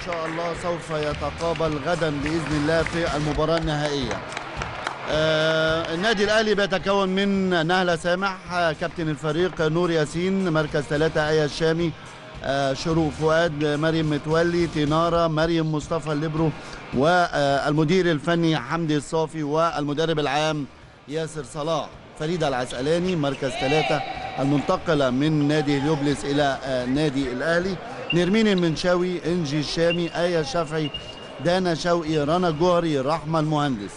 شاء الله سوف يتقابل غدا بإذن الله في المباراة النهائية. النادي الأهلي بيتكون من نهلة سامح كابتن الفريق، نور ياسين مركز 3، آية الشامي، شروق فؤاد، مريم متولي، تينارا، مريم مصطفى الليبرو، والمدير الفني حمدي الصافي، والمدرب العام ياسر صلاح. فريدة العسقلاني مركز 3 المنتقلة من نادي هليوبلس إلى نادي الأهلي، نرمين المنشاوي، إنجي الشامي، آية شافعي، دانا شوقي، رنا جوهري، رحمة المهندس.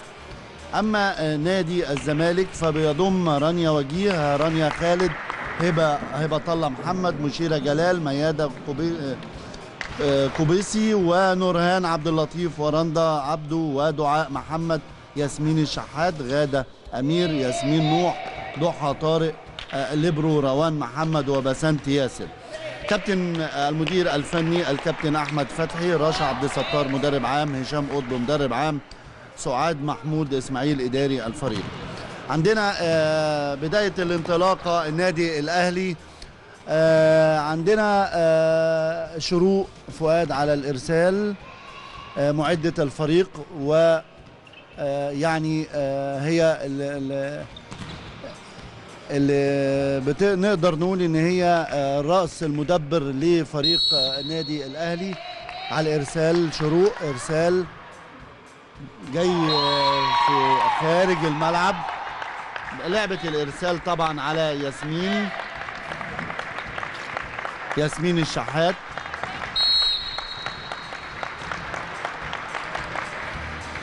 أما نادي الزمالك فبيضم رانيا وجيه، رانيا خالد، هبة الله محمد، مشيرة جلال، ميادة كوبيسي، ونورهان عبد اللطيف، ورندا عبده، ودعاء محمد، ياسمين الشحات، غادة أمير، ياسمين نوح، ضحى طارق، ليبرو روان محمد، وبسنت ياسر. كابتن المدير الفني الكابتن أحمد فتحي، رشا عبد الستار مدرب عام، هشام قطب مدرب عام، سعاد محمود إسماعيل إداري الفريق. عندنا بداية الانطلاقة النادي الأهلي، عندنا شروق فؤاد على الإرسال، معدة الفريق، و يعني هي اللي نقدر نقول إن هي الرأس المدبر لفريق النادي الأهلي. على الإرسال شروق، إرسال جاي في خارج الملعب، لعبة الإرسال طبعا على ياسمين الشحات.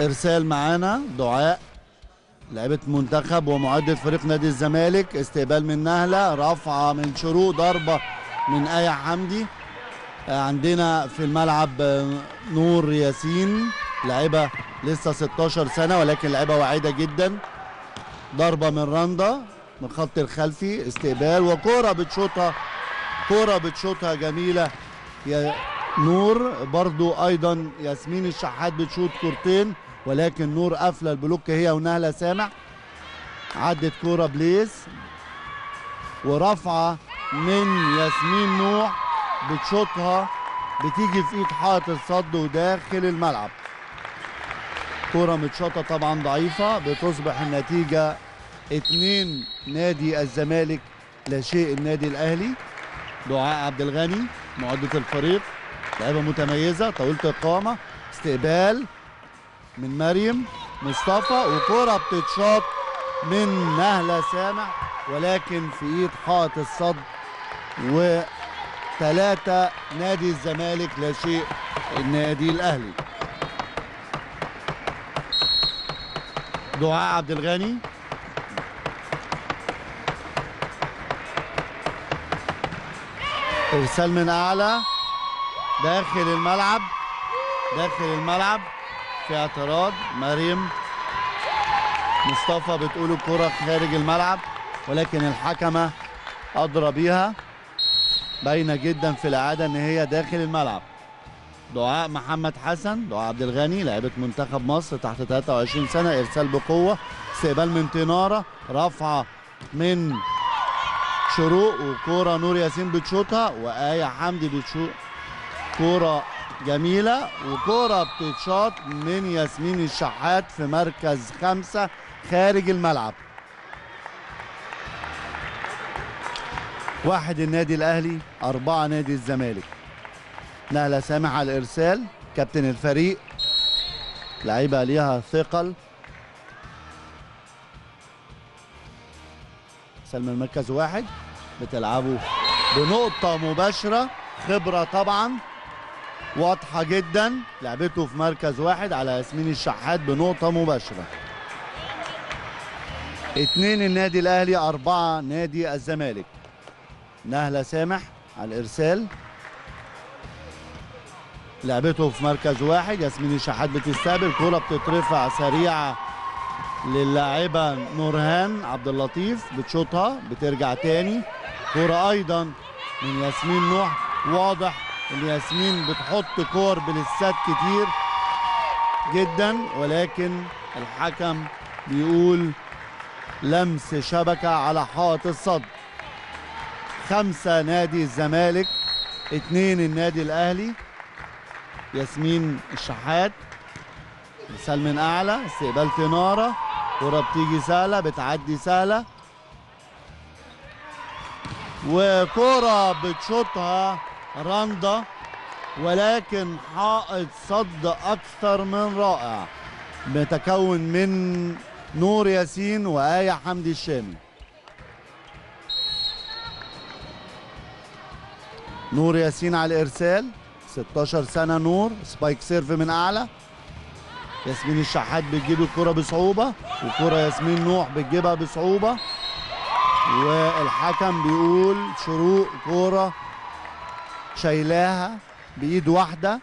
إرسال معانا دعاء لعبة منتخب ومعدة فريق نادي الزمالك، استقبال من نهلة، رفعة من شروق، ضربة من آية حمدي. عندنا في الملعب نور ياسين، لعبة لسه 16 سنة ولكن لعبة واعدة جدا. ضربة من رندا من خط الخلفي، استقبال، وكرة بتشوطها، كرة بتشوطها جميلة يا نور. برضو أيضا ياسمين الشحات بتشوط كورتين، ولكن نور قافلة ال block هي ونهلة سامح. عدت كرة place، ورفعة من ياسمين نوح بتشوطها، بتيجي في ايد حائط الصد وداخل الملعب. كرة متشاطة طبعا ضعيفة، بتصبح النتيجة 2 نادي الزمالك لا شيء النادي الأهلي. دعاء عبد الغني معدة الفريق، لعيبة متميزة طويلة القامة، استقبال من مريم مصطفى، وكرة بتتشاط من نهلة سامح ولكن في ايد حائط الصد. و3 نادي الزمالك لا شيء النادي الأهلي. دعاء عبد الغني، ارسال من اعلى داخل الملعب، داخل الملعب، في اعتراض. مريم مصطفى بتقول الكرة خارج الملعب، ولكن الحكمة أدرى بيها، باينة جدا في العادة ان هي داخل الملعب. دعاء محمد حسن، دعاء عبد الغني لاعبة منتخب مصر تحت 23 سنة، ارسال بقوة، استقبال من تنارة، رفعة من شروق، وكورة نور ياسين بتشوطها، وآية حمدي بتشوط كورة جميلة، وكورة بتتشاط من ياسمين الشحات في مركز 5 خارج الملعب. 1 النادي الأهلي، 4 نادي الزمالك. نهلة سامح على الإرسال، كابتن الفريق، لعيبة ليها ثقل. سلم المركز 1، بتلعبه بنقطة مباشرة، خبرة طبعا واضحة جدا، لعبته في مركز 1 على ياسمين الشحات بنقطة مباشرة. 2 النادي الأهلي، 4 نادي الزمالك. نهلة سامح على الإرسال، لعبته في مركز 1، ياسمين الشحات بتستقبل، كرة بتترفع سريعة للاعبة نورهان عبد اللطيف، بتشوطها، بترجع تاني، كرة أيضا من ياسمين نوح. واضح إن ياسمين بتحط كور بلسات كتير جدا، ولكن الحكم بيقول لمس شبكة على حائط الصد. 5 نادي الزمالك، 2 النادي الأهلي. ياسمين الشحات، ارسال من اعلى، استقبال تنارة، كرة بتيجي سهلة، بتعدي سهلة، وكرة بتشوطها رندا ولكن حائط صد أكثر من رائع بيتكون من نور ياسين وآية حمدي الشامي. نور ياسين على الإرسال، 16 سنة نور، spike serve من أعلى. ياسمين الشحات بتجيب الكرة بصعوبة، وكرة ياسمين نوح بتجيبها بصعوبة، والحكم بيقول شروق كرة شايلاها بإيد واحدة،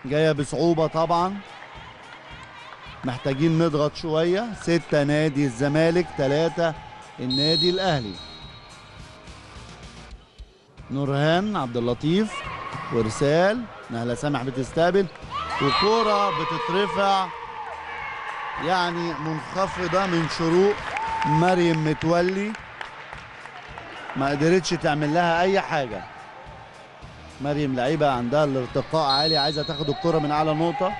جاية بصعوبة طبعا، محتاجين نضغط شوية. 6 نادي الزمالك، 3 النادي الأهلي. نورهان عبد اللطيف وارسال، نهلة سامح بتستقبل، وكرة بتترفع يعني منخفضة من شروق، مريم متولي ما قدرتش تعمل لها أي حاجة. مريم لعيبة عندها الارتقاء عالي، عايزة تاخد الكرة من أعلى نقطة.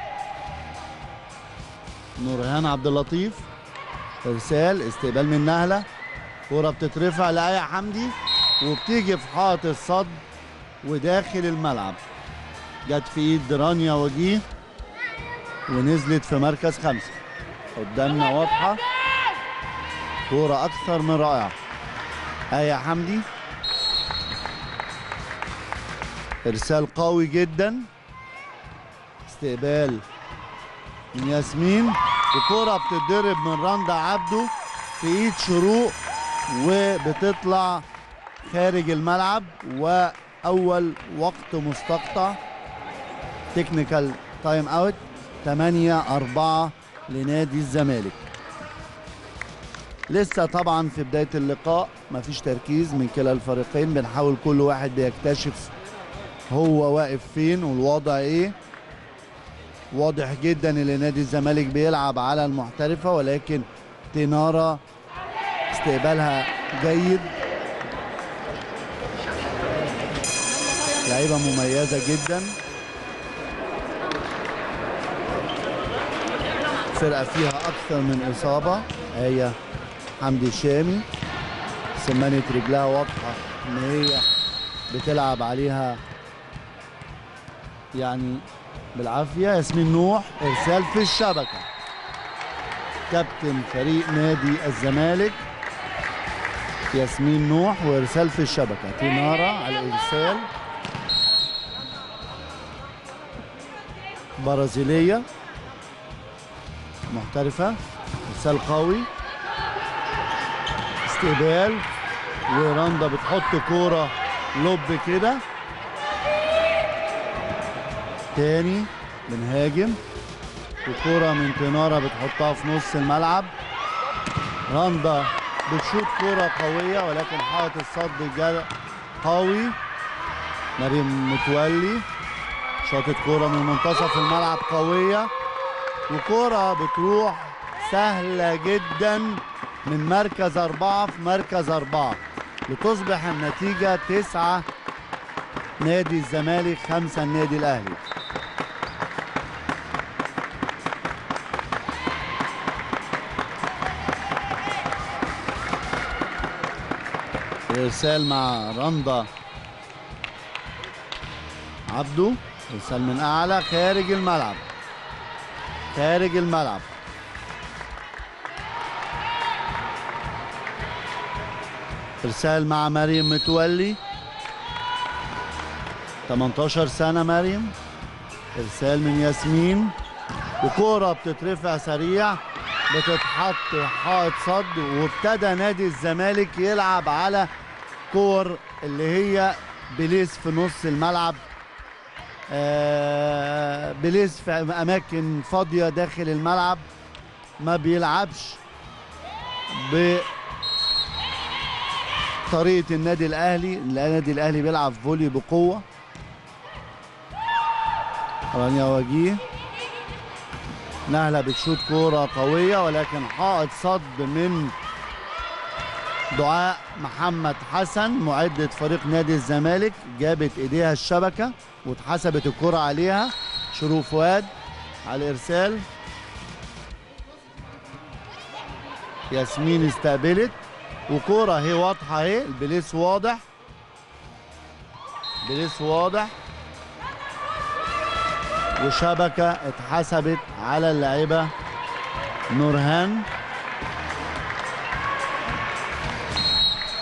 نورهان عبد اللطيف، إرسال، استقبال من نهلة، كرة بتترفع لآية حمدي وبتيجي في حائط الصد وداخل الملعب، جت في ايد رانيا وجيه ونزلت في مركز 5. قدامنا واضحة، كورة أكثر من رائعة. آية حمدي، إرسال قوي جدا، استقبال من ياسمين، وكرة بتتضرب من رندا عبده في ايد شروق وبتطلع خارج الملعب، وأول وقت مستقطع technical time out. 8-4 لنادي الزمالك. لسه طبعا في بداية اللقاء مفيش تركيز من كلا الفريقين، بنحاول كل واحد بيكتشف هو واقف فين والوضع ايه. واضح جدا ان نادي الزمالك بيلعب على المحترفة، ولكن تنارة استقبالها جيد، لعيبة مميزة جدا، فرقة فيها أكثر من إصابة. هي حمدي الشامي سمانة رجلها واضحة إن هي بتلعب عليها يعني بالعافية. ياسمين نوح، إرسال في الشبكة، كابتن فريق نادي الزمالك ياسمين نوح، وإرسال في الشبكة. تنارة على الإرسال، برازيلية محترفة، إرسال قوي، استقبال، ورندا بتحط كورة لوب كده. تاني بنهاجم، وكورة من تنارة بتحطها في نص الملعب، رندا بتشوط كورة قوية ولكن حائط الصد قوي. مريم متولي شاطت كورة من منتصف الملعب قوية، وكورة بتروح سهلة جدا من مركز 4 في مركز 4، لتصبح النتيجة 9 نادي الزمالك، 5 النادي الأهلي. إرسال مع رندا عبده، إرسال من أعلى خارج الملعب، خارج الملعب. إرسال مع مريم متولي، 18 سنة مريم، إرسال من ياسمين، وكورة بتترفع سريع بتتحط حائط صد، وابتدى نادي الزمالك يلعب على كور اللي هي place في نص الملعب، place في أماكن فاضية داخل الملعب، ما بيلعبش بطريقة النادي الأهلي. النادي الأهلي بيلعب volley بقوة. رانيا وجيه، نهلة بتشوط كورة قوية ولكن حائط صد من دعاء محمد حسن معدة فريق نادي الزمالك جابت ايديها الشبكة واتحسبت الكرة عليها. شروق فؤاد على الارسال، ياسمين استقبلت، وكرة اهي واضحة اهي، ال place واضح، place واضح، وشبكة اتحسبت على اللاعبة نورهان.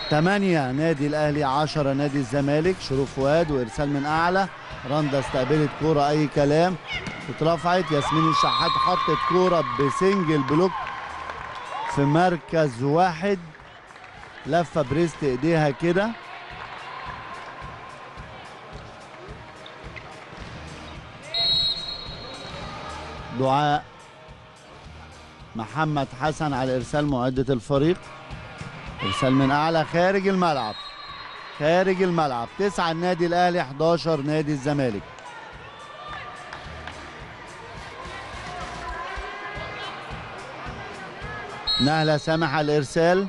8 نادي الأهلي، 10 نادي الزمالك. شروق فؤاد وإرسال من أعلى، رندا استقبلت كورة أي كلام اترفعت، ياسمين الشحات حطت كورة ب single block في مركز واحد، لفة ب wrist إيديها كده. دعاء محمد حسن على إرسال معدة الفريق، إرسال من أعلى خارج الملعب، خارج الملعب. 9 النادي الأهلي، 11 نادي الزمالك. نهلة سامح على الإرسال،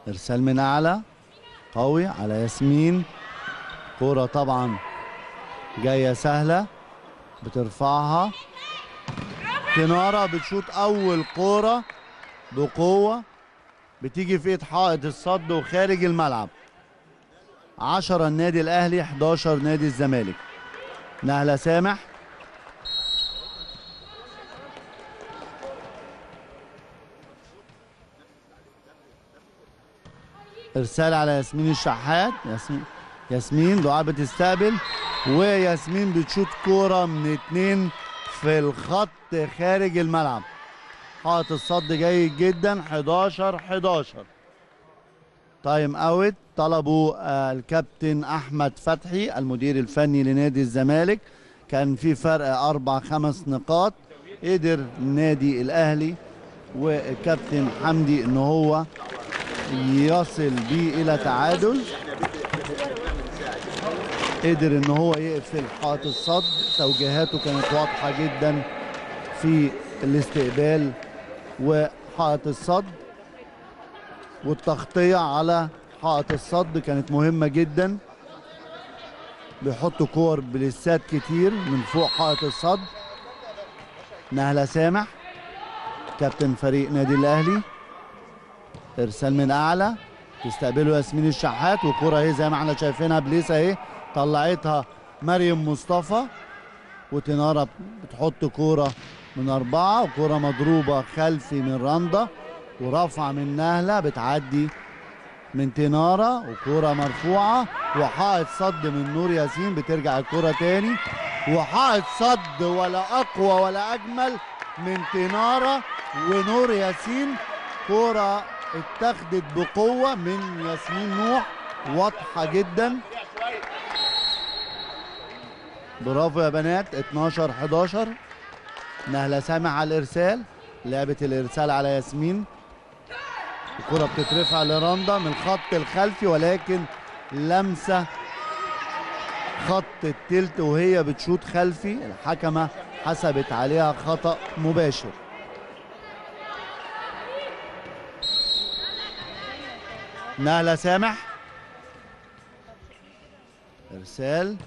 إرسال من أعلى قوي على ياسمين، كرة طبعا جاية سهلة بترفعها كنارة، بتشوط أول كورة بقوة بتيجي في إيد حائط الصد وخارج الملعب. 10 النادي الأهلي، 11 نادي الزمالك. نهلة سامح، إرسال على ياسمين الشحات، ياسمين دعاء بتستقبل، وياسمين بتشوط كورة من 2 في الخط خارج الملعب. حائط الصد جيد جدا. 11-11. time out طلبوا الكابتن احمد فتحي المدير الفني لنادي الزمالك. كان في فرق 4-5 نقاط، قدر النادي الاهلي والكابتن حمدي ان هو يصل بيه الى تعادل، قدر ان هو يقفل حائط الصد. توجيهاته كانت واضحة جدا في الاستقبال وحائط الصد، والتغطيه على حائط الصد كانت مهمة جدا. بيحطوا كور بلسات كتير من فوق حائط الصد. نهله سامح كابتن فريق نادي الاهلي، ارسال من اعلى تستقبله ياسمين الشحات، وكرة اهي زي ما احنا شايفينها place اهي طلعتها مريم مصطفى، وتنارة بتحط كورة من 4، وكورة مضروبة خلفي من رندا، ورفعة من نهلة بتعدي من تنارة، وكورة مرفوعة وحائط صد من نور ياسين، بترجع الكورة تاني، وحائط صد ولا أقوى ولا أجمل من تنارة ونور ياسين. كورة اتخذت بقوة من ياسمين نوح، واضحة جدا. برافو يا بنات. 12-11. نهلة سامح على الإرسال، لعبة الإرسال على ياسمين، الكرة بتترفع لرندا من الخط الخلفي، ولكن لمسة خط التلت وهي بتشوط خلفي، الحكمة حسبت عليها خطأ مباشر. نهلة سامح، إرسال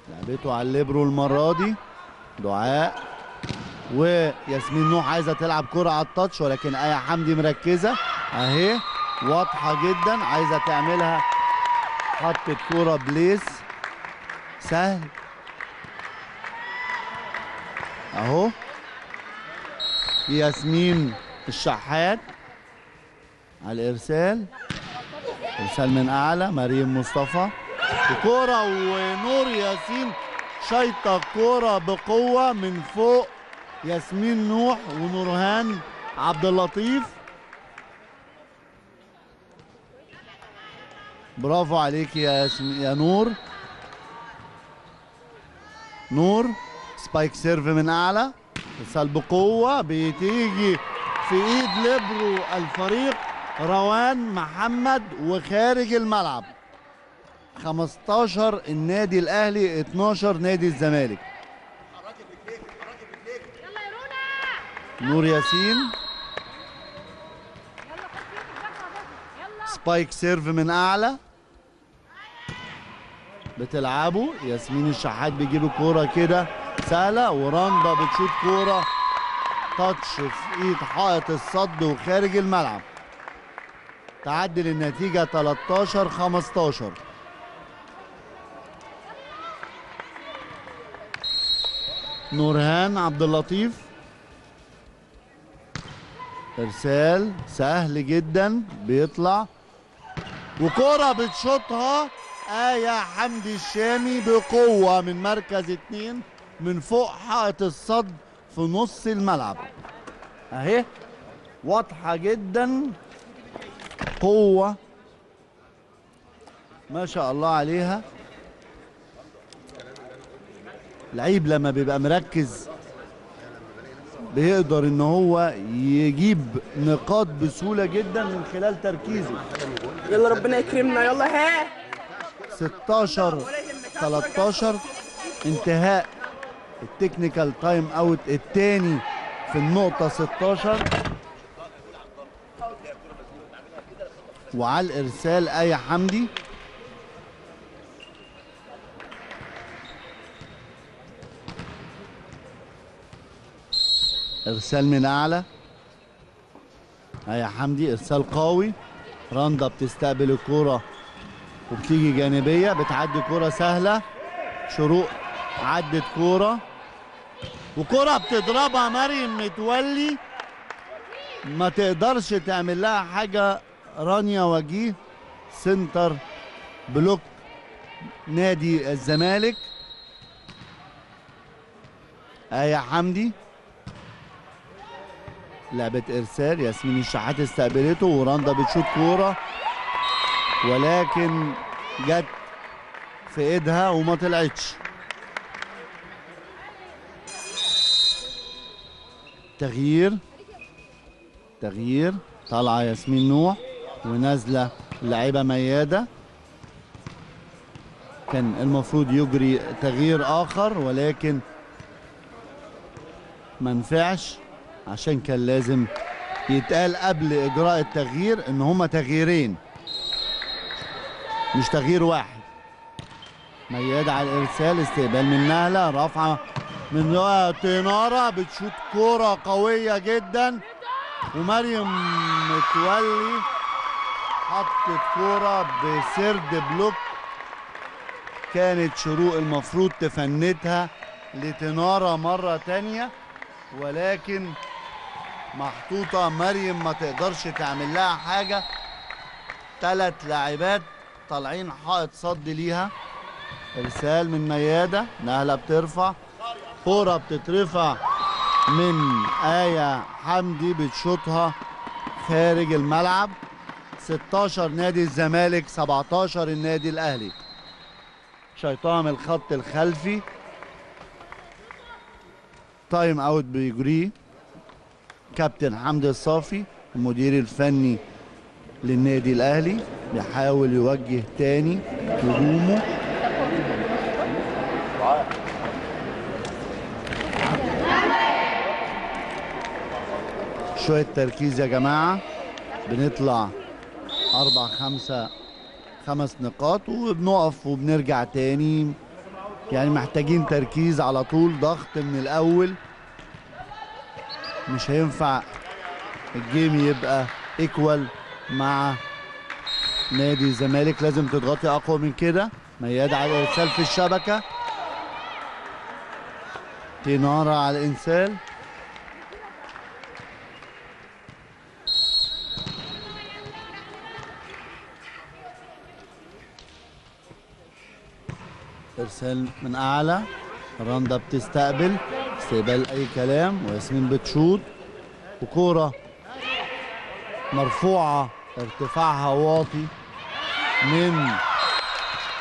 لعبته على الليبرو المرة دي دعاء، وياسمين نوح عايزة تلعب كرة على ال touch، ولكن آية حمدي مركزة اهي واضحة جدا، عايزة تعملها، حطت كرة place سهل اهو. ياسمين الشحات على الإرسال، إرسال من أعلى مريم مصطفى، كورة ونور ياسين شايطة كورة بقوة من فوق ياسمين نوح ونورهان عبد اللطيف. برافو عليك يا ياسمين يا نور. نور spike serve من أعلى، إرسال بقوة بتيجي في إيد ليبرو الفريق روان محمد وخارج الملعب. 15 النادي الأهلي، 12 نادي الزمالك. نور ياسين، spike serve من اعلى بتلعبه ياسمين الشحات، بيجيب الكورة كده سهلة، ورندا بتشوط كورة touch في ايد حائط الصد وخارج الملعب. تعدل النتيجة 13-15. نورهان عبد اللطيف، ارسال سهل جدا بيطلع، وكرة بتشوطها آية حمدي الشامي بقوة من مركز 2 من فوق حائط الصد في نص الملعب. اهي واضحة جدا، قوة ما شاء الله عليها. لعيب لما بيبقى مركز بيقدر ان هو يجيب نقاط بسهولة جدا من خلال تركيزه. يلا ربنا يكرمنا، يلا ها. 16-13، انتهاء ال technical time out الثاني في النقطة 16. وعلى الارسال آية حمدي، ارسال من اعلى آية حمدي، ارسال قوي. رندا بتستقبل الكرة وبتيجي جانبية، بتعدي كرة سهلة. شروق عدت كرة، وكرة بتضربها مريم متولي، ما تقدرش تعمل لها حاجة رانيا وجيه، center block نادي الزمالك. آية حمدي لعبة إرسال، ياسمين الشحات استقبلته، ورندا بتشوط كورة ولكن جت في ايدها وما طلعتش. تغيير، تغيير، طالعة ياسمين نوح ونازلة لعيبة ميادة. كان المفروض يجري تغيير آخر ولكن ما نفعش، عشان كان لازم يتقال قبل إجراء التغيير إن هما تغييرين مش تغيير واحد. ميادة على الإرسال، استقبال من نهلة، رفعة من تنارة بتشوط كرة قوية جدا، ومريم متولي حطت كرة ب third block كانت شروق المفروض تفنتها لتنارة مرة تانية، ولكن محطوطة مريم ما تقدرش تعمل لها حاجة. 3 لاعبات طالعين حائط صد ليها. ارسال من ميادة، نهلة بترفع كرة، بتترفع من آية حمدي بتشوطها خارج الملعب. 16 نادي الزمالك، 17 النادي الأهلي. شيطان الخط الخلفي، time out بيجريه كابتن حمدي الصافي المدير الفني للنادي الأهلي، بيحاول يوجه تاني هجومه. شوية تركيز يا جماعة، بنطلع 4 5 5 نقاط وبنقف وبنرجع تاني، يعني محتاجين تركيز على طول، ضغط من الأول. مش هينفع ال game يبقى equal مع نادي الزمالك، لازم تضغطي اقوى من كده. ميادة على الارسال في الشبكة، تنارة على الانسال. ارسال من اعلى، رندا بتستقبل استقبال اي كلام، وياسمين بتشوط، وكوره مرفوعة ارتفاعها واطي من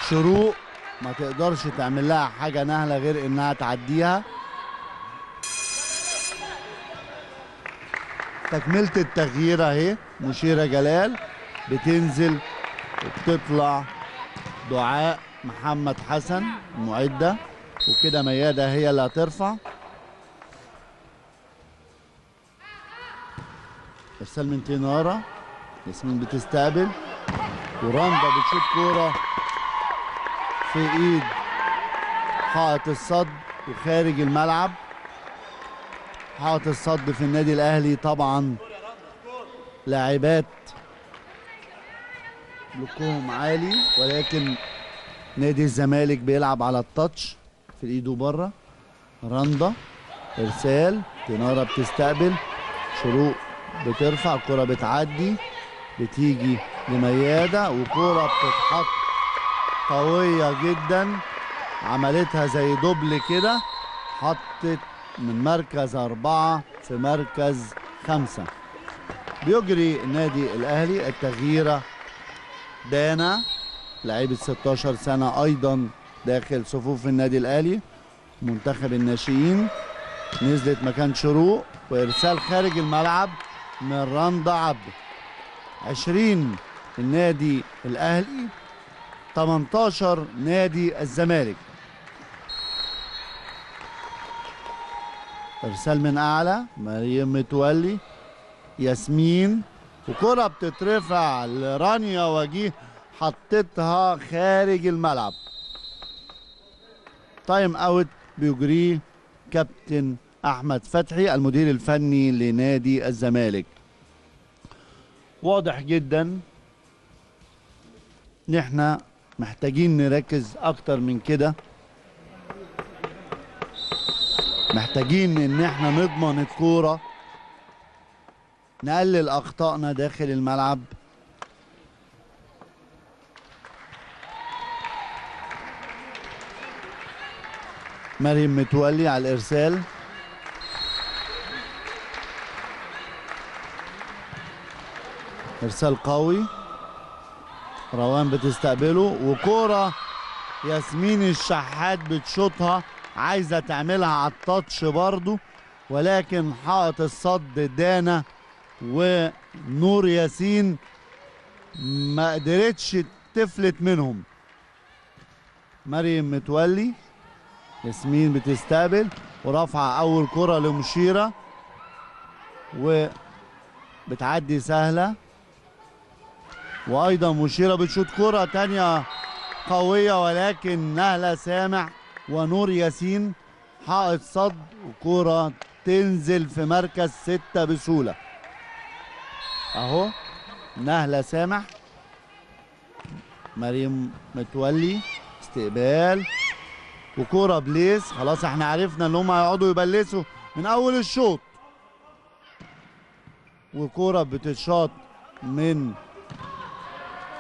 شروق، ما تقدرش تعمل لها حاجة نهله غير انها تعديها. تكمله التغيير اهي، مشيره جلال بتنزل وبتطلع دعاء محمد حسن المعدة، وكده مياده هي اللي هترفع. ارسال من تنارة، ياسمين بتستقبل، ورندا بتشوط كورة في ايد حائط الصد وخارج الملعب. حائط الصد في النادي الاهلي طبعا لاعبات بلوكهم عالي، ولكن نادي الزمالك بيلعب على التاتش في الايد وبره. رندا ارسال، تنارة بتستقبل، شروق بترفع، الكرة بتعدي بتيجي لميادة، وكرة بتتحط قوية جدا، عملتها زي double كده، حطت من مركز 4 في مركز 5. بيجري النادي الأهلي التغييرة دانا لعيبة 16 سنة أيضا داخل صفوف النادي الأهلي منتخب الناشئين، نزلت مكان شروق، وإرسال خارج الملعب من رندا عبده. 20 النادي الأهلي، 18 نادي الزمالك. إرسال من أعلى، مريم متولي، ياسمين، وكرة بتترفع لرانيا وجيه، حطتها خارج الملعب. time out بيجريه كابتن أحمد فتحي المدير الفني لنادي الزمالك. واضح جدا ان احنا محتاجين نركز اكتر من كده، محتاجين ان احنا نضمن الكورة، نقلل اخطائنا داخل الملعب. مريم متولي على الارسال، ارسال قوي، روان بتستقبله، وكوره ياسمين الشحات بتشوطها، عايزه تعملها على التاتش برضو، ولكن حائط الصد دانا ونور ياسين ما قدرتش تفلت منهم. مريم متولي، ياسمين بتستقبل، ورفع اول كره لمشيره وبتعدي سهلة، وايضا مشيره بتشوط كره تانية قوية، ولكن نهله سامح ونور ياسين حائط صد، وكره تنزل في مركز 6 بسهولة. اهو نهله سامح، مريم متولي استقبال، وكوره place. خلاص احنا عرفنا ان هم هيقعدوا يبلسوا من اول الشوط. وكوره بتتشاط من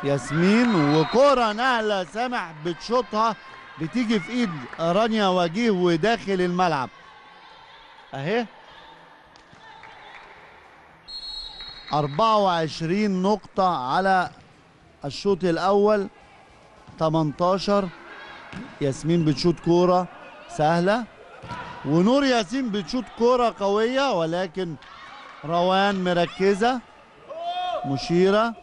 ياسمين، وكوره نهله سامح بتشوطها، بتيجي في ايد رانيا وجيه وداخل الملعب. اهي 24 نقطة على الشوط الأول، 18. ياسمين بتشوط كورة سهلة، ونور ياسين بتشوط كورة قوية، ولكن روان مركزة. مشيرة،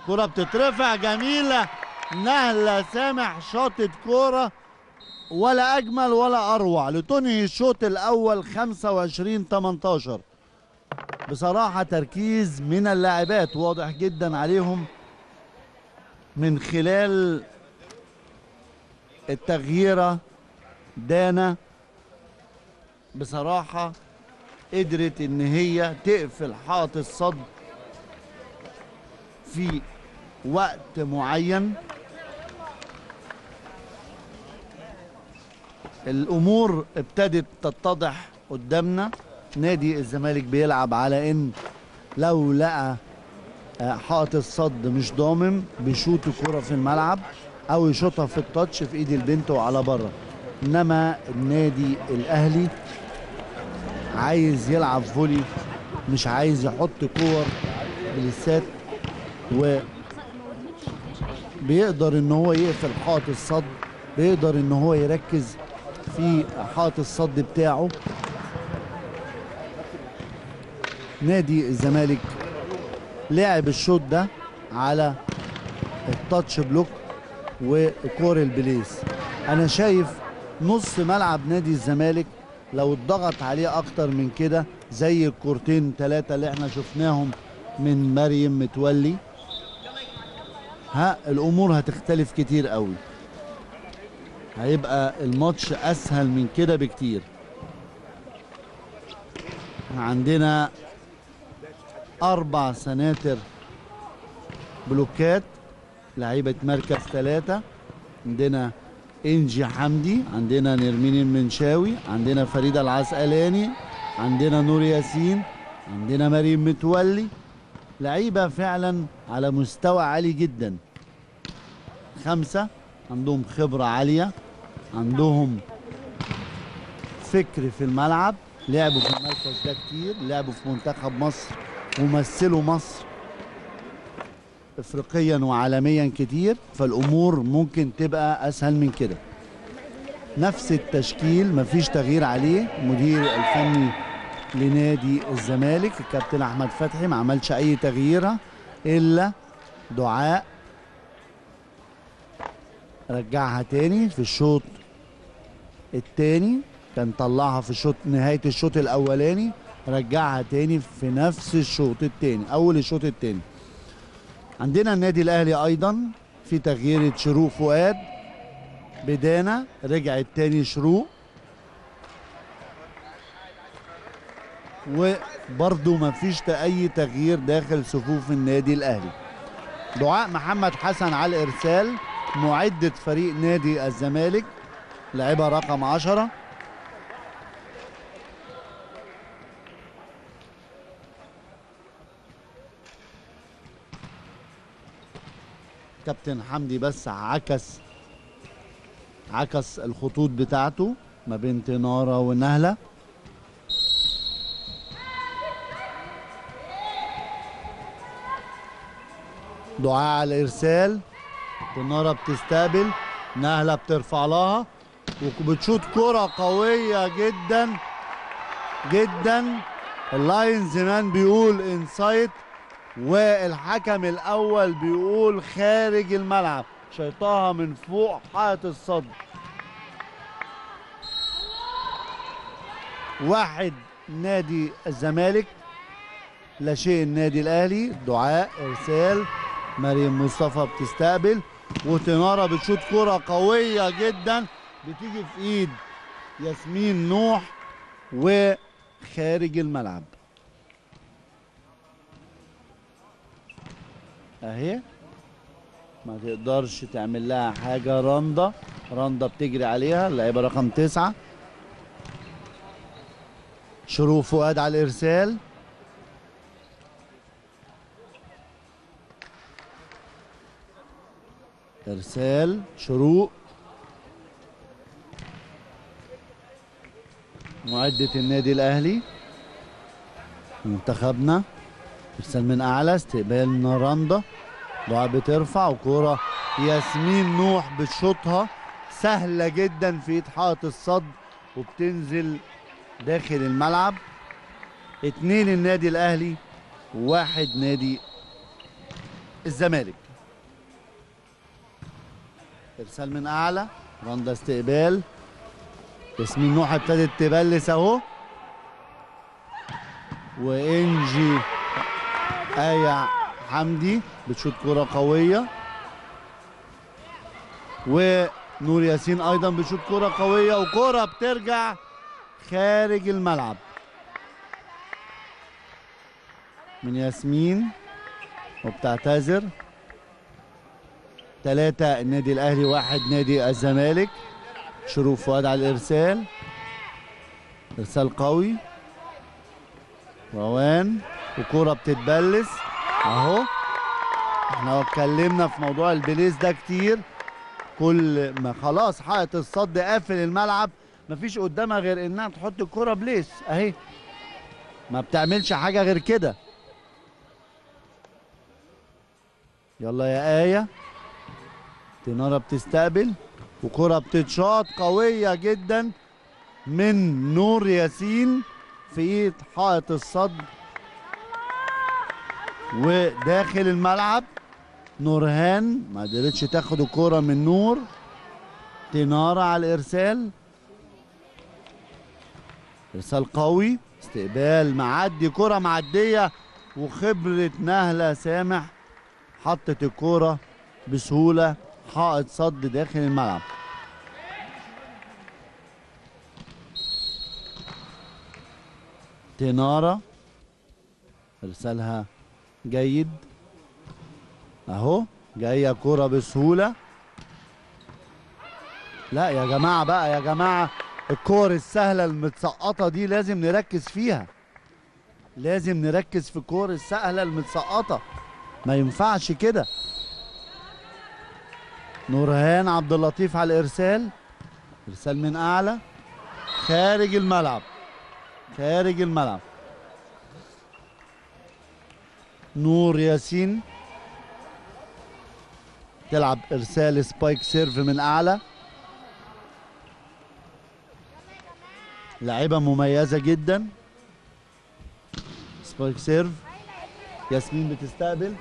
كرة بتترفع جميلة، نهلة سامح شاطت كورة ولا أجمل ولا أروع لتنهي الشوط الأول 25-18. بصراحة تركيز من اللاعبات واضح جدا عليهم من خلال التغييرة. دانا بصراحة قدرت إن هي تقفل حائط الصد في وقت معين. الأمور ابتدت تتضح قدامنا. نادي الزمالك بيلعب على إن لو لقى حائط الصد مش ضامن بيشوط الكرة في الملعب أو يشوطها في التاتش في إيد البنت وعلى بره. إنما النادي الأهلي عايز يلعب volley، مش عايز يحط كور بلسات، وبيقدر ان هو يقفل حائط الصد، بيقدر ان هو يركز في حائط الصد بتاعه. نادي الزمالك لعب الشوط ده على ال touch block وكور ال place. انا شايف نص ملعب نادي الزمالك لو اتضغط عليه اكتر من كده زي الكورتين 3 اللي احنا شفناهم من مريم متولي، ها الامور هتختلف كتير قوي، هيبقى الماتش اسهل من كده بكتير. عندنا 4 سناتر بلوكات لعيبة مركز 3، عندنا انجي حمدي، عندنا نرمين المنشاوي، عندنا فريدة العسقلاني، عندنا نور ياسين، عندنا مريم متولي. لعيبة فعلا على مستوى عالي جدا، 5 عندهم خبرة عالية، عندهم فكر في الملعب، لعبوا في المركز ده كتير، لعبوا في منتخب مصر ومثلوا مصر افريقيا وعالميا كتير، فالامور ممكن تبقى اسهل من كده. نفس التشكيل مفيش تغيير عليه. مدير الفني لنادي الزمالك الكابتن احمد فتحي ما عملش اي تغيير الا دعاء رجعها تاني في الشوط التاني، كان طلعها في الشوط نهاية الشوط الاولاني، رجعها تاني في نفس الشوط التاني، اول الشوط التاني. عندنا النادي الاهلي ايضا في تغيير شروق فؤاد بدانا، رجعت تاني شروق، وبرضه ما فيش اي تغيير داخل صفوف النادي الاهلي. دعاء محمد حسن على الارسال، معدة فريق نادي الزمالك، لاعبها رقم 10. كابتن حمدي بس عكس الخطوط بتاعته ما بين تنارة ونهلة. دعاء على الارسال، تنارة بتستقبل، نهلة بترفع لها وبتشوط كرة قوية جدا جدا. ال linesman بيقول inside، والحكم الاول بيقول خارج الملعب، شيطها من فوق حائط الصد. 1 نادي الزمالك لا شيء النادي الاهلي. دعاء ارسال، مريم مصطفى بتستقبل، وتنارة بتشوط كرة قوية جدا بتيجي في ايد ياسمين نوح وخارج الملعب. اهي ما تقدرش تعمل لها حاجة. رندا بتجري عليها، اللاعبة رقم 9. شروق فؤاد على الارسال، ارسال شروق، معدة النادي الاهلي منتخبنا. ارسال من اعلى، استقبال رندا، دعاء بترفع، وكرة ياسمين نوح بتشوطها سهلة جدا في ايد حائط الصد وبتنزل داخل الملعب. 2 النادي الاهلي، 1 نادي الزمالك. ارسال من اعلى، رندا استقبال، ياسمين نوح ابتدت تبلس اهو، وانجي آية حمدي بتشوط كرة قوية، ونور ياسين أيضا بتشوط كرة قوية، وكرة بترجع خارج الملعب من ياسمين وبتعتذر. 3 النادي الأهلي، 1 نادي الزمالك. شروق فؤاد على الإرسال، إرسال قوي، روان، وكرة بتتبلس اهو. احنا اتكلمنا في موضوع البليس ده كتير، كل ما خلاص حائط الصد قافل الملعب مفيش قدامها غير انها تحط الكرة بليس اهي، ما بتعملش حاجة غير كده. يلا يا آية، تنارة بتستقبل، وكرة بتتشاط قوية جدا من نور ياسين في ايد حائط الصد وداخل الملعب. نورهان ما قدرتش تاخد الكرة من نور. تنارة على الارسال، ارسال قوي، استقبال معدي، كرة معدية، وخبرة نهلة سامح حطت الكرة بسهولة، حائط صد داخل الملعب. تنارة ارسالها جيد اهو، جاية كرة بسهولة. لا يا جماعة بقى، يا جماعة الكور السهلة المتسقطة دي لازم نركز فيها، لازم نركز في الكور السهلة المتسقطة، ما ينفعش كده. نورهان عبد اللطيف على الارسال، ارسال من اعلى خارج الملعب، خارج الملعب. نور ياسين تلعب ارسال spike serve من اعلى، لاعيبه مميزة جدا. spike serve، ياسمين بتستقبل،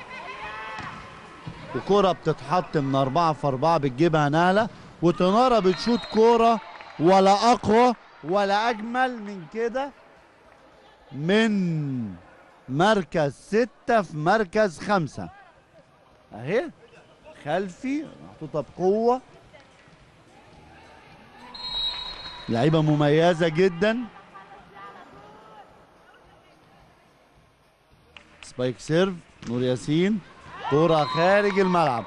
وكرة بتتحط من 4 في 4 بتجيبها نهلة، وتنارة بتشوط كرة ولا أقوى ولا أجمل من كده، من مركز 6 في مركز 5 أهي، خلفي محطوطة بقوة، لعيبة مميزة جدا. spike serve نور ياسين، كرة خارج الملعب.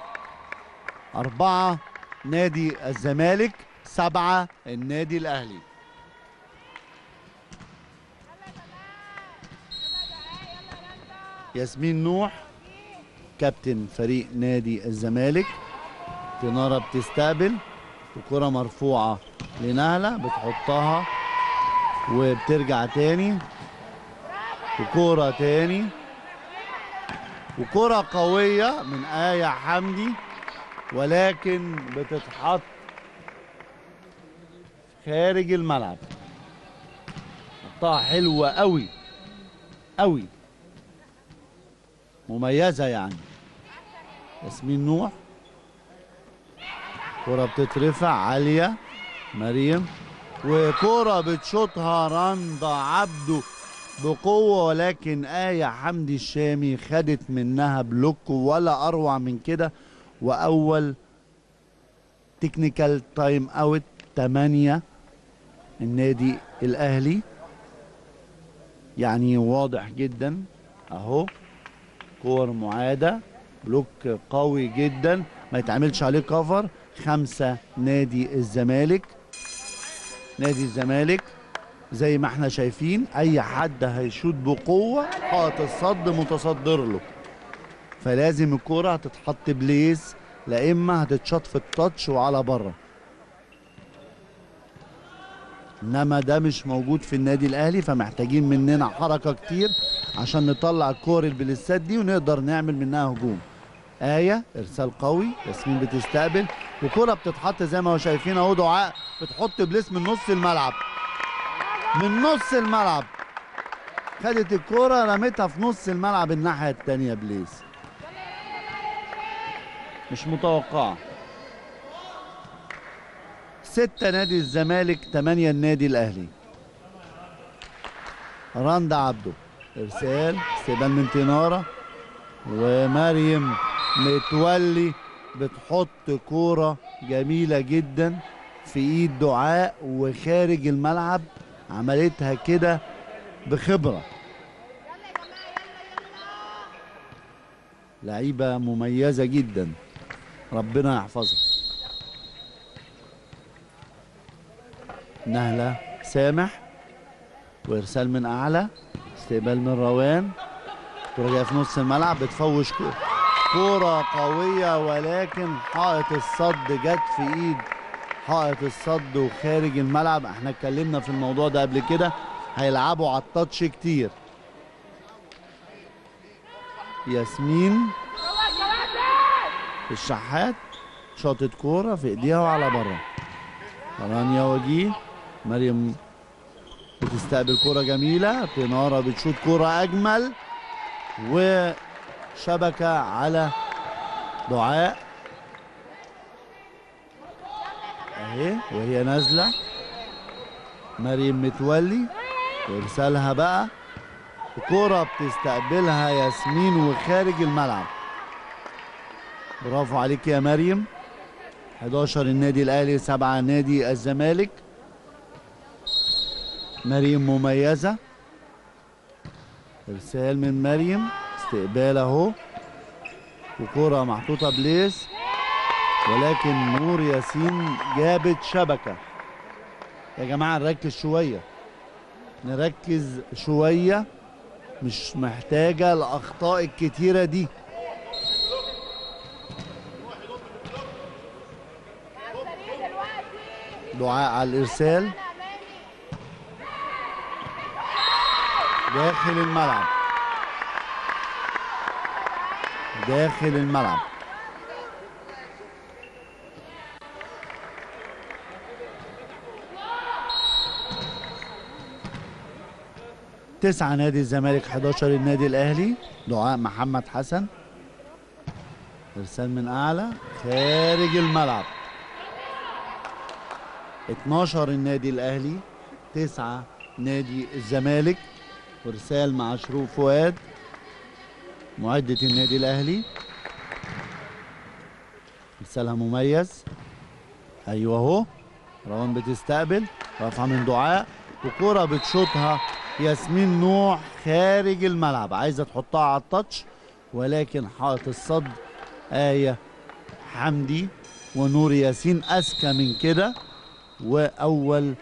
4 نادي الزمالك، 7 النادي الأهلي. ياسمين نوح كابتن فريق نادي الزمالك. تنارة بتستقبل، وكرة مرفوعة لنهلة بتحطها وبترجع تاني، وكرة تاني، وكرة قوية من آية حمدي ولكن بتتحط خارج الملعب. حطها حلوة قوي قوي، مميزة يعني. ياسمين نوح، كرة بتترفع عالية مريم، وكرة بتشوطها رندا عبده بقوة، ولكن آية حمدي الشامي خدت منها block ولا أروع من كده. وأول technical time out 8 النادي الأهلي، يعني واضح جدا أهو، كور معادة، block قوي جدا ما يتعملش عليه cover. 5 نادي الزمالك. نادي الزمالك زي ما احنا شايفين اي حد هيشوط بقوة حائط الصد متصدر له، فلازم الكورة هتتحط place، لا اما هتتشاط في ال touch وعلى بره. انما ده مش موجود في النادي الاهلي، فمحتاجين مننا حركة كتير عشان نطلع الكور البليسات دي ونقدر نعمل منها هجوم. آية ارسال قوي، ياسمين بتستقبل، وكرة بتتحط زي ما هو شايفين اهو، دعاء بتحط place من نص الملعب، من نص الملعب خدت الكرة رمتها في نص الملعب الناحية التانية place، مش متوقعة. 6 نادي الزمالك، 8 النادي الأهلي. رندا عبده ارسال، استقبال من تنارة، ومريم متولي بتحط كورة جميلة جدا في ايد دعاء وخارج الملعب، عملتها كده بخبرة. لعيبة مميزة جدا، ربنا يحفظها. نهلة سامح، وارسال من اعلى، استقبال من روان، كرة جاية في نص الملعب بتفوش كرة قوية، ولكن حائط الصد جت في ايد حائط الصد وخارج الملعب. احنا اتكلمنا في الموضوع ده قبل كده، هيلعبوا على التاتش كتير. ياسمين الشحات شاطت كورة في ايديها وعلى بره. رانيا وجيه، مريم بتستقبل كورة جميلة، تنارة بتشوط كورة أجمل، وشبكة على دعاء اهي وهي نازلة. مريم متولي ارسالها بقى، الكرة بتستقبلها ياسمين وخارج الملعب. برافو عليك يا مريم. 11 النادي الاهلي، 7 نادي الزمالك. مريم مميزة، ارسال من مريم، استقبال اهو، وكرة محطوطة place، ولكن نور ياسين جابت شبكة. يا جماعة نركز شوية، نركز شوية، مش محتاجة الأخطاء الكتيرة دي. دعاء على الإرسال داخل الملعب، داخل الملعب. تسعة نادي الزمالك، 11 النادي الأهلي. دعاء محمد حسن، إرسال من أعلى خارج الملعب. 12 النادي الأهلي، 9 نادي الزمالك. وإرسال مع شروق فؤاد معدة النادي الأهلي، إرسالها مميز. أيوه أهو، روان بتستقبل، رافعة من دعاء، وكرة بتشوطها ياسمين نوح خارج الملعب، عايزة تحطها على التاتش، ولكن حائط الصد آية حمدي ونور ياسين أذكى من كده. وأول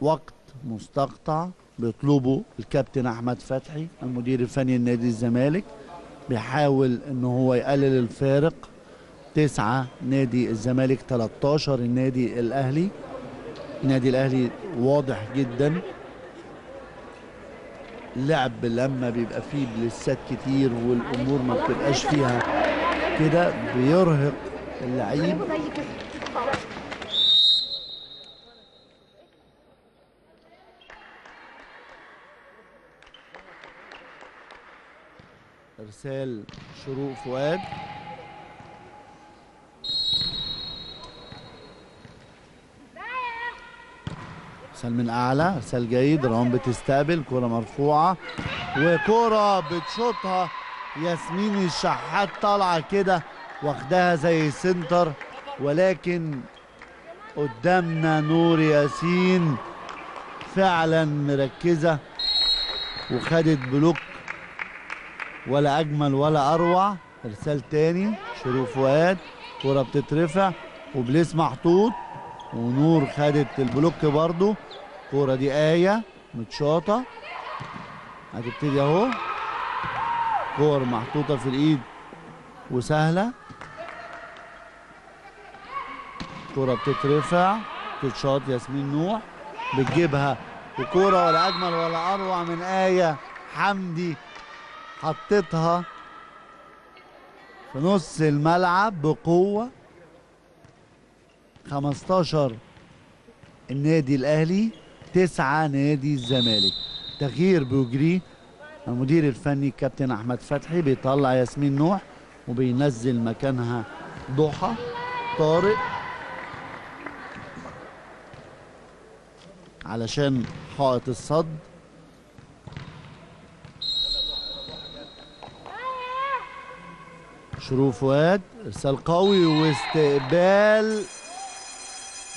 وقت مستقطع بيطلبه الكابتن أحمد فتحي المدير الفني لنادي الزمالك، بيحاول إن هو يقلل الفارق. 9 نادي الزمالك، 13 النادي الأهلي. النادي الأهلي واضح جدا لعب لما بيبقى فيه بلسات كتير والأمور ما بتبقاش فيها كده، بيرهق اللعيب. ارسال شروق فؤاد، ارسال من اعلى، ارسال جيد، روان بتستقبل، كرة مرفوعة وكرة بتشوطها ياسمين الشحات، طالعة كده واخداها زي center، ولكن قدامنا نور ياسين فعلا مركزة وخدت block ولا اجمل ولا اروع. ارسال تاني شروق فؤاد، كرة بتترفع و place محطوط، ونور خدت ال block برضو. الكرة دي آية متشاطة، هتبتدي اهو، كور محطوطة في الايد وسهلة، كرة بتترفع تتشاط ياسمين نوح بتجيبها، وكرة ولا اجمل ولا اروع من آية حمدي، حطتها في نص الملعب بقوة. 15 النادي الأهلي، 9 نادي الزمالك. تغيير بيجريه المدير الفني الكابتن أحمد فتحي، بيطلع ياسمين نوح وبينزل مكانها ضحى طارق علشان حائط الصد. شروق فؤاد، ارسال قوي واستقبال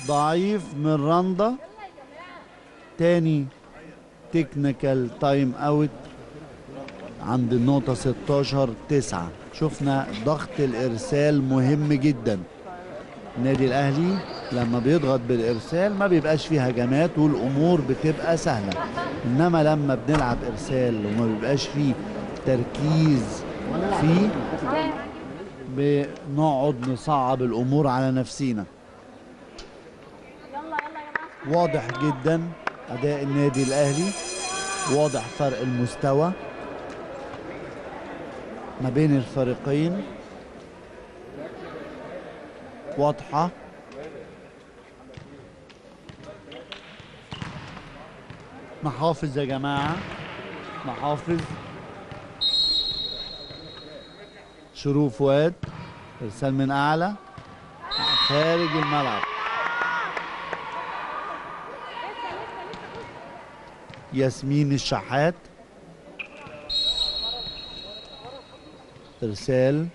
ضعيف من رندا. تاني technical time out عند النقطة 16-9. شفنا ضغط الارسال مهم جدا. النادي الاهلي لما بيضغط بالارسال ما بيبقاش فيه هجمات والامور بتبقى سهلة، انما لما بنلعب ارسال وما بيبقاش فيه تركيز فيه بنقعد نصعب الامور على نفسينا. واضح جدا اداء النادي الاهلي، واضح فرق المستوى ما بين الفريقين، واضحة. محافظ يا جماعة، محافظ. شروق فؤاد، ارسال من اعلى خارج الملعب. ياسمين الشحات. ارسال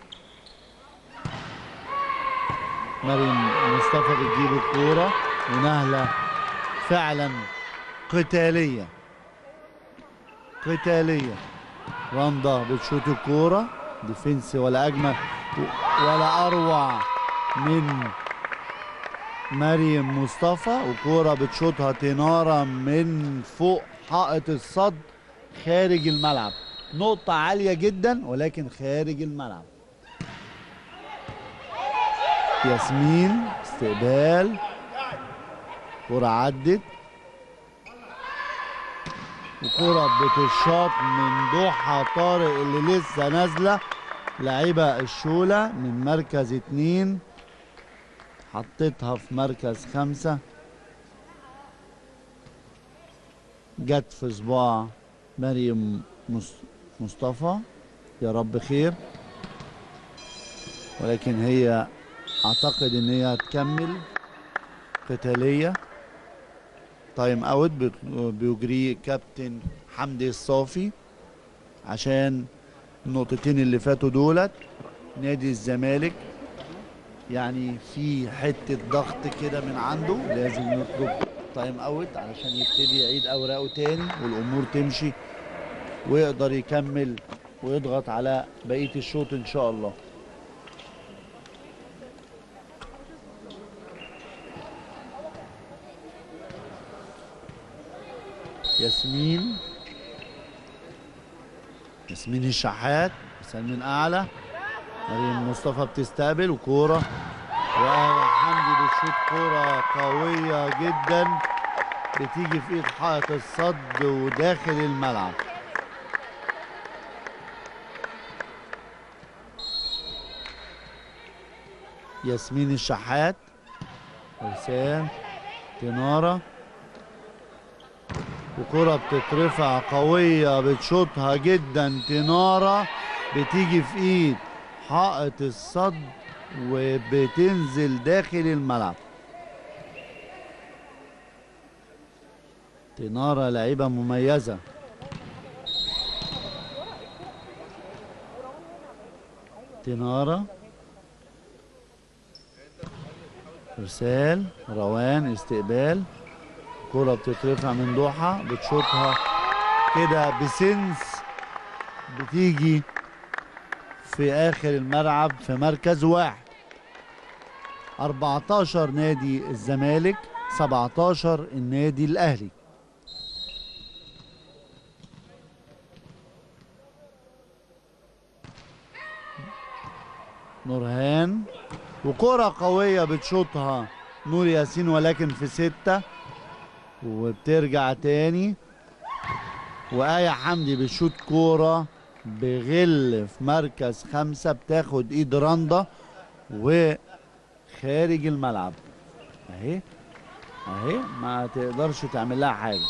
مريم مصطفى بتجيب الكورة، ونهله فعلا قتالية قتالية. رندا بتشوط الكورة، defense ولا اجمل ولا اروع من مريم مصطفى، وكوره بتشوطها تناره من فوق حائط الصد خارج الملعب. نقطة عالية جدا ولكن خارج الملعب. ياسمين استقبال، كرة عدت، وكرة بتشاط من ضحى طارق اللي لسه نازلة لعيبة الشولة من مركز 2، حطيتها في مركز 5، جت في صباع مريم مصطفى. يا رب خير، ولكن هي اعتقد ان هي هتكمل قتالية. time out بيجريه كابتن حمدي الصافي عشان النقطتين اللي فاتوا دولت. نادي الزمالك يعني في حتة ضغط كده من عنده، لازم يطلب time out علشان يبتدي يعيد اوراقه تاني والامور تمشي ويقدر يكمل ويضغط على بقية الشوط ان شاء الله. ياسمين، ياسمين الشحات، من اعلى مريم مصطفى بتستقبل، وكوره وحمدي بتشوط كورة قوية جدا بتيجي في ايد حائط الصد وداخل الملعب. ياسمين الشحات، ارسال تناره، وكرة بتترفع قوية بتشوطها جدا تنارة، بتيجي في ايد حائط الصد وبتنزل داخل الملعب. تنارة لعيبة مميزة. تنارة، ارسال روان، استقبال، كرة بتترفع من ضحى بتشوطها كده بسنس، بتيجي في آخر الملعب في مركز 1. 14 نادي الزمالك، 17 النادي الأهلي. نورهان، وكرة قوية بتشوطها نور ياسين ولكن في 6، وبترجع تاني. وآية حمدي بتشوط كورة بغل في مركز 5، بتاخد ايد رندا وخارج الملعب. اهي اهي ما تقدرش تعمل لها حاجة.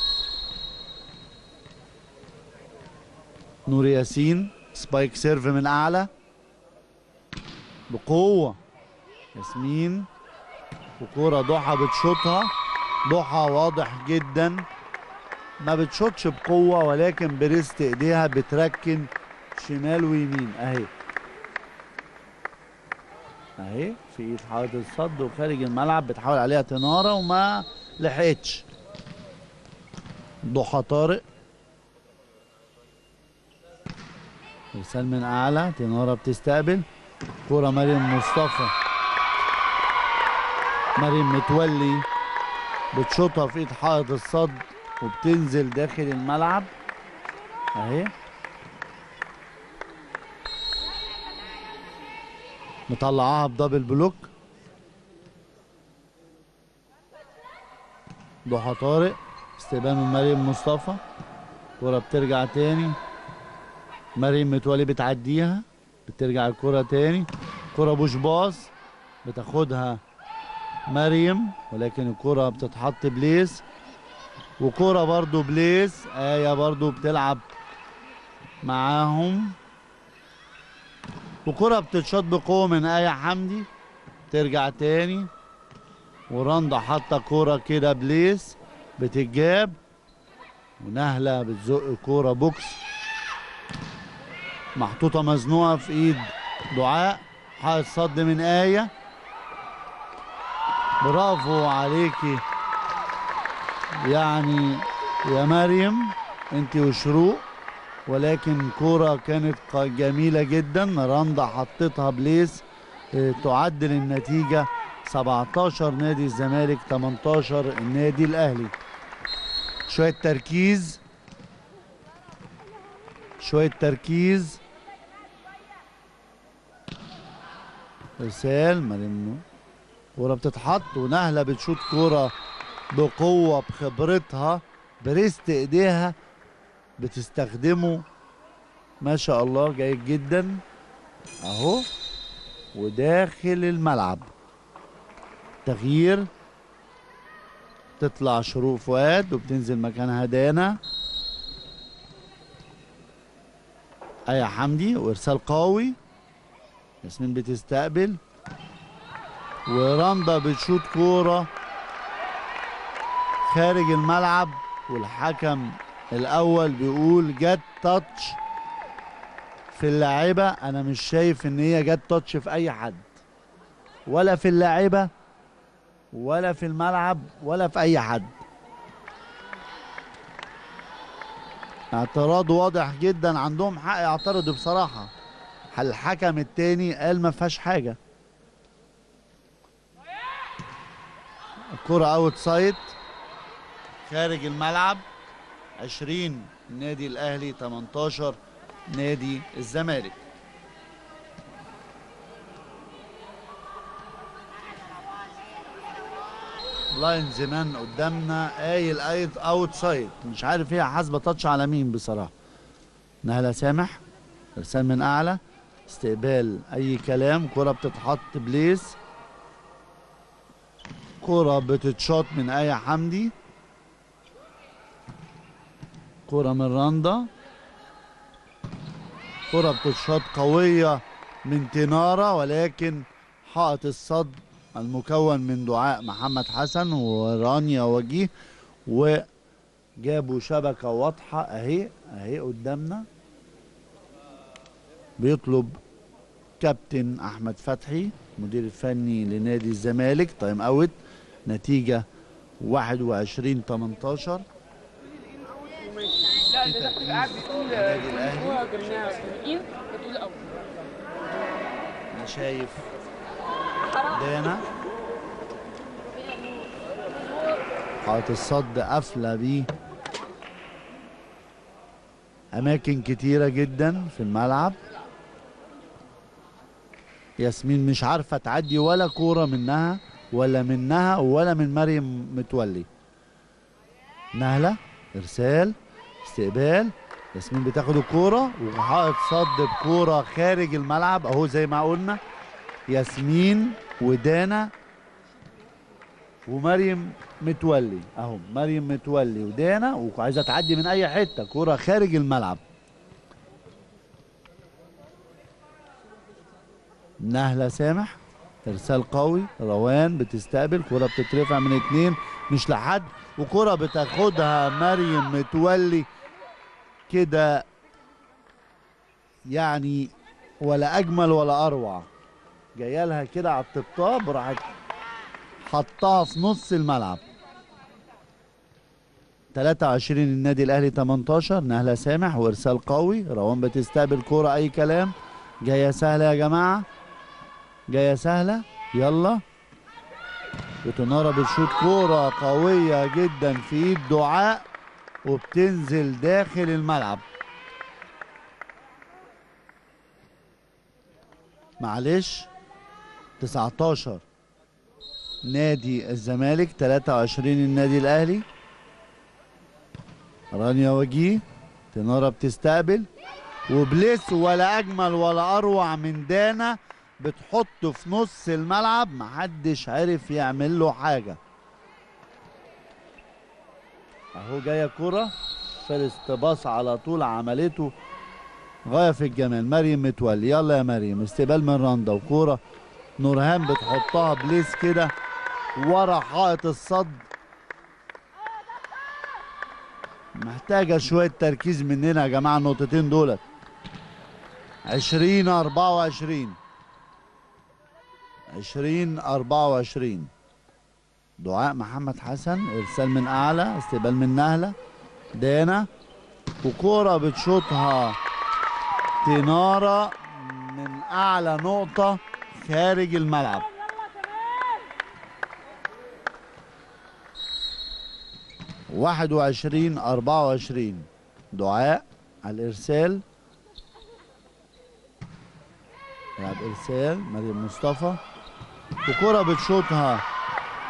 نور ياسين spike serve من اعلى بقوة، ياسمين، وكورة ضحى بتشوطها. ضحى واضح جدا ما بتشوطش بقوة ولكن ب wrist ايديها بتركن شمال ويمين. اهي اهي في ايد حائط الصد وخارج الملعب، بتحاول عليها تنارة وما لحقتش. ضحى طارق، ارسال من اعلى، تنارة بتستقبل كرة مريم مصطفى، مريم متولي بتشوطها في ايد حائط الصد وبتنزل داخل الملعب. اهي مطلعاها ب double block. ضحى طارق، استقبال من مريم مصطفى، كرة بترجع تاني، مريم متولي بتعديها، بترجع الكرة تاني، كرة push pass بتاخدها مريم ولكن الكرة بتتحط place، وكرة برضو place. آية برضو بتلعب معاهم، وكرة بتتشاط بقوة من آية حمدي، ترجع تاني، ورندا حاطة كرة كده place بتتجاب، ونهلة بتزق كورة box محطوطة مزنوقة في ايد دعاء، حائط صد من آية. برافو عليكي يعني يا مريم انت وشروق، ولكن كورة كانت جميلة جدا، رندا حطتها place تعدل النتيجة 17 نادي الزمالك 18 النادي الأهلي. شوية تركيز، شوية تركيز. إرسال مريم، كورة بتتحط ونهلة بتشوط كورة بقوة بخبرتها ب wrist ايديها بتستخدمه ما شاء الله، جيد جدا اهو وداخل الملعب. تغيير، تطلع شروق فؤاد وبتنزل مكانها دانا. آية حمدي وارسال قوي، ياسمين بتستقبل ورندا بتشوط كورة خارج الملعب، والحكم الأول بيقول جت touch في اللاعبة. أنا مش شايف إن هي جت touch في أي حد، ولا في اللاعبة ولا في الملعب ولا في أي حد. اعتراض واضح جدا، عندهم حق يعترضوا بصراحة. الحكم التاني قال ما فيهاش حاجة. الكرة outside خارج الملعب. 20 النادي الأهلي 18 نادي الزمالك. linesman قدامنا قايل ايد outside، مش عارف هي حاسبه touch على مين بصراحة. نهله سامح، ارسال من اعلى، استقبال اي كلام، كره بتتحط place، كره بتتشاط من آية حمدي، كره من رندا، كره بتتشاط قوية من تنارة، ولكن حائط الصد المكون من دعاء محمد حسن ورانيا وجيه، وجابوا شبكة واضحة اهي اهي قدامنا. بيطلب كابتن احمد فتحي مدير الفني لنادي الزمالك time out. نتيجة 21-18. لا ده قاعد بيقول بتقول انا شايف دانا حائط الصد قافله بيه اماكن كتيرة جدا في الملعب. ياسمين مش عارفه تعدي ولا كورة منها ولا منها ولا من مريم متولي. نهله ارسال استقبال، ياسمين بتاخد الكورة وحائط صد بكوره خارج الملعب اهو زي ما قلنا. ياسمين ودانا ومريم متولي اهو، مريم متولي ودانا، وعايزه تعدي من اي حتة، كورة خارج الملعب. نهله سامح ارسال قوي، روان بتستقبل، كورة بتترفع من اتنين مش لحد، وكوره بتاخدها مريم متولي كده، يعني ولا اجمل ولا اروع. جاية لها كده على الطبطاب، راحت حطها في نص الملعب. 23 النادي الاهلي 18. نهله سامح وارسال قوي، روان بتستقبل كورة اي كلام، جاية سهلة يا جماعة، جاية سهلة، يلا. وتنارة بتشوط كورة قوية جدا في ايد دعاء وبتنزل داخل الملعب. معلش 19 نادي الزمالك 23 النادي الاهلي. رانيا وجيه، تنارة بتستقبل وبليس ولا اجمل ولا اروع من دانا، بتحطه في نص الملعب، محدش عرف يعمل له حاجة. اهو جاية كرة first pass على طول، عملته غاية في الجمال مريم متولي. يلا يا مريم، استقبال من رندا وكوره نورهان بتحطها place كده ورا حائط الصد. محتاجة شوية تركيز مننا يا جماعة النقطتين دولت. 20-24، 20-24. دعاء محمد حسن، ارسال من اعلى، استقبال من نهلة، دانا، وكورة بتشوطها تنارة من اعلى نقطة خارج الملعب. 21-24. دعاء على الارسال، يلعب ارسال مريم مصطفى، وكرة بتشوطها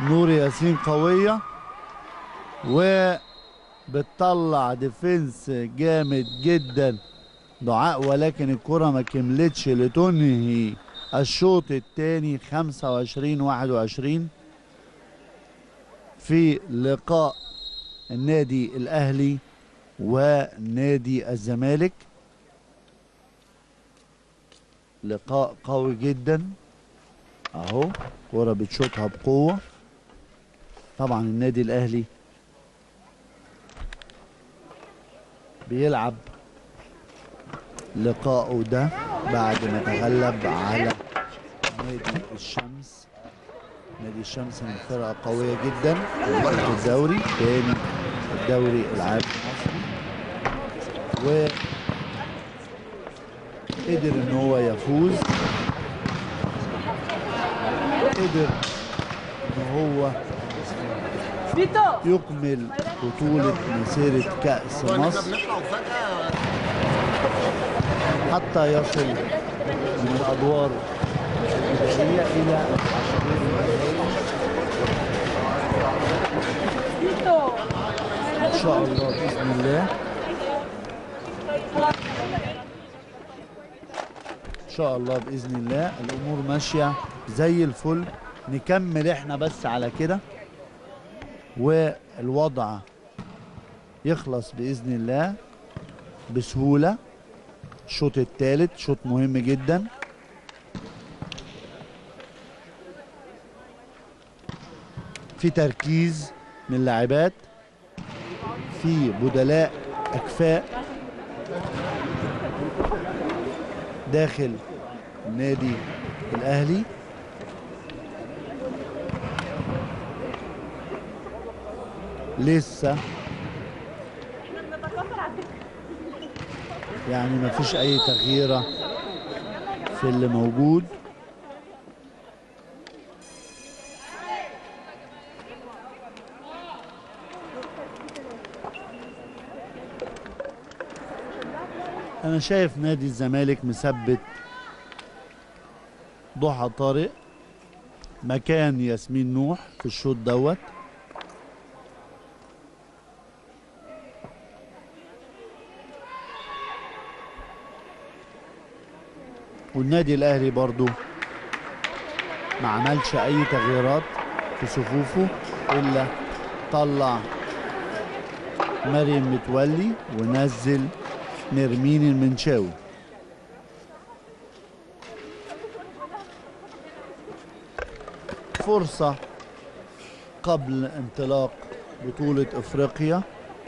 نور ياسين قوية، وبتطلع defense جامد جدا دعاء، ولكن الكرة ما كملتش لتنهي الشوط الثاني 25-21 في لقاء النادي الأهلي ونادي الزمالك. لقاء قوي جدا اهو، كرة بتشوطها بقوة. طبعا النادي الأهلي بيلعب لقاءه ده بعد ما تغلب على نادي الشمس. نادي الشمس من فرقة قوية جدا في الدوري، تاني الدوري العام المصري، وقدر ان هو يفوز، قدر ان هو يكمل بطولة مسيرة كأس مصر حتى يصل من الأدوار البدائية إلى إن شاء الله بإذن الله. إن شاء الله بإذن الله الأمور ماشية زي الفل، نكمل إحنا بس على كده والوضع يخلص بإذن الله بسهولة. الشوط الثالث شوط مهم جدا. في تركيز من اللاعبات، في بدلاء أكفاء داخل النادي الأهلي. لسه يعني ما فيش أي تغيير في اللي موجود. أنا شايف نادي الزمالك مثبت ضحى طارق مكان ياسمين نوح في الشوط دوت. والنادي الأهلي برضو ما عملش أي تغييرات في صفوفه إلا طلع مريم متولي ونزل نرمين المنشاوي. فرصة قبل انطلاق بطولة أفريقيا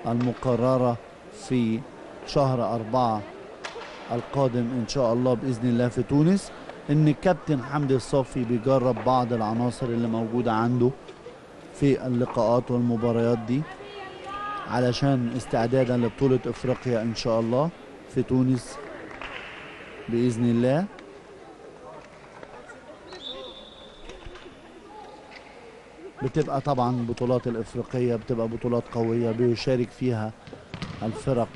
المقررة في شهر 4 القادم إن شاء الله بإذن الله في تونس، إن الكابتن حمدي الصافي بيجرب بعض العناصر اللي موجودة عنده في اللقاءات والمباريات دي علشان استعدادا لبطولة أفريقيا إن شاء الله في تونس بإذن الله. بتبقى طبعا البطولات الإفريقية بتبقى بطولات قوية بيشارك فيها الفرق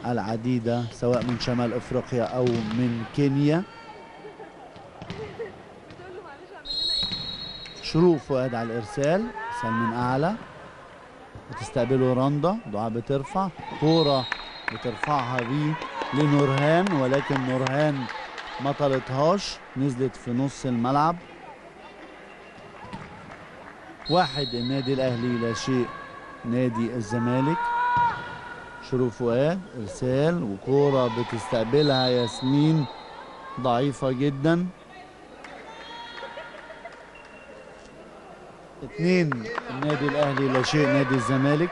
العديدة سواء من شمال أفريقيا أو من كينيا. شروق فؤاد على الإرسال، إرسال من أعلى، بتستقبله رندا، دعاء بترفع كورة بترفعها بيه لنورهان، ولكن نورهان ما طلتهاش، نزلت في نص الملعب. 1 النادي الأهلي لا شيء نادي الزمالك. شروق فؤاد إرسال وكورة بتستقبلها ياسمين ضعيفة جدا. 2 النادي الأهلي لا شيء نادي الزمالك.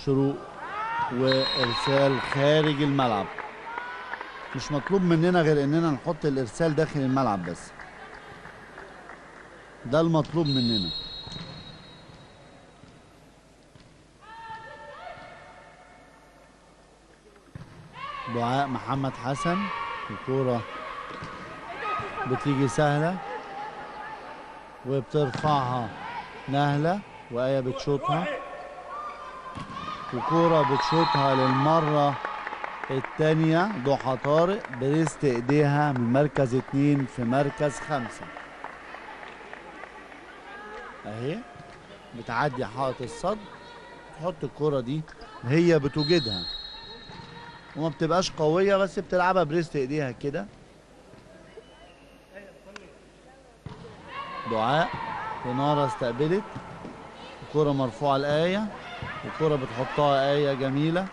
شروق وارسال خارج الملعب. مش مطلوب مننا غير اننا نحط الارسال داخل الملعب بس، ده المطلوب مننا. دعاء محمد حسن، الكورة بتيجي سهلة وبترفعها نهلة وآية بتشوطها، وكورة بتشوطها للمرة الثانية ضحى طارق بريست ايديها من مركز 2 في مركز 5. اهي بتعدي حائط الصد، تحط الكرة دي هي بتوجدها وما بتبقاش قوية بس بتلعبها ب wrist ايديها كده. دعاء تنارة استقبلت، الكرة مرفوعة لآية، وكرة بتحطها آية جميلة،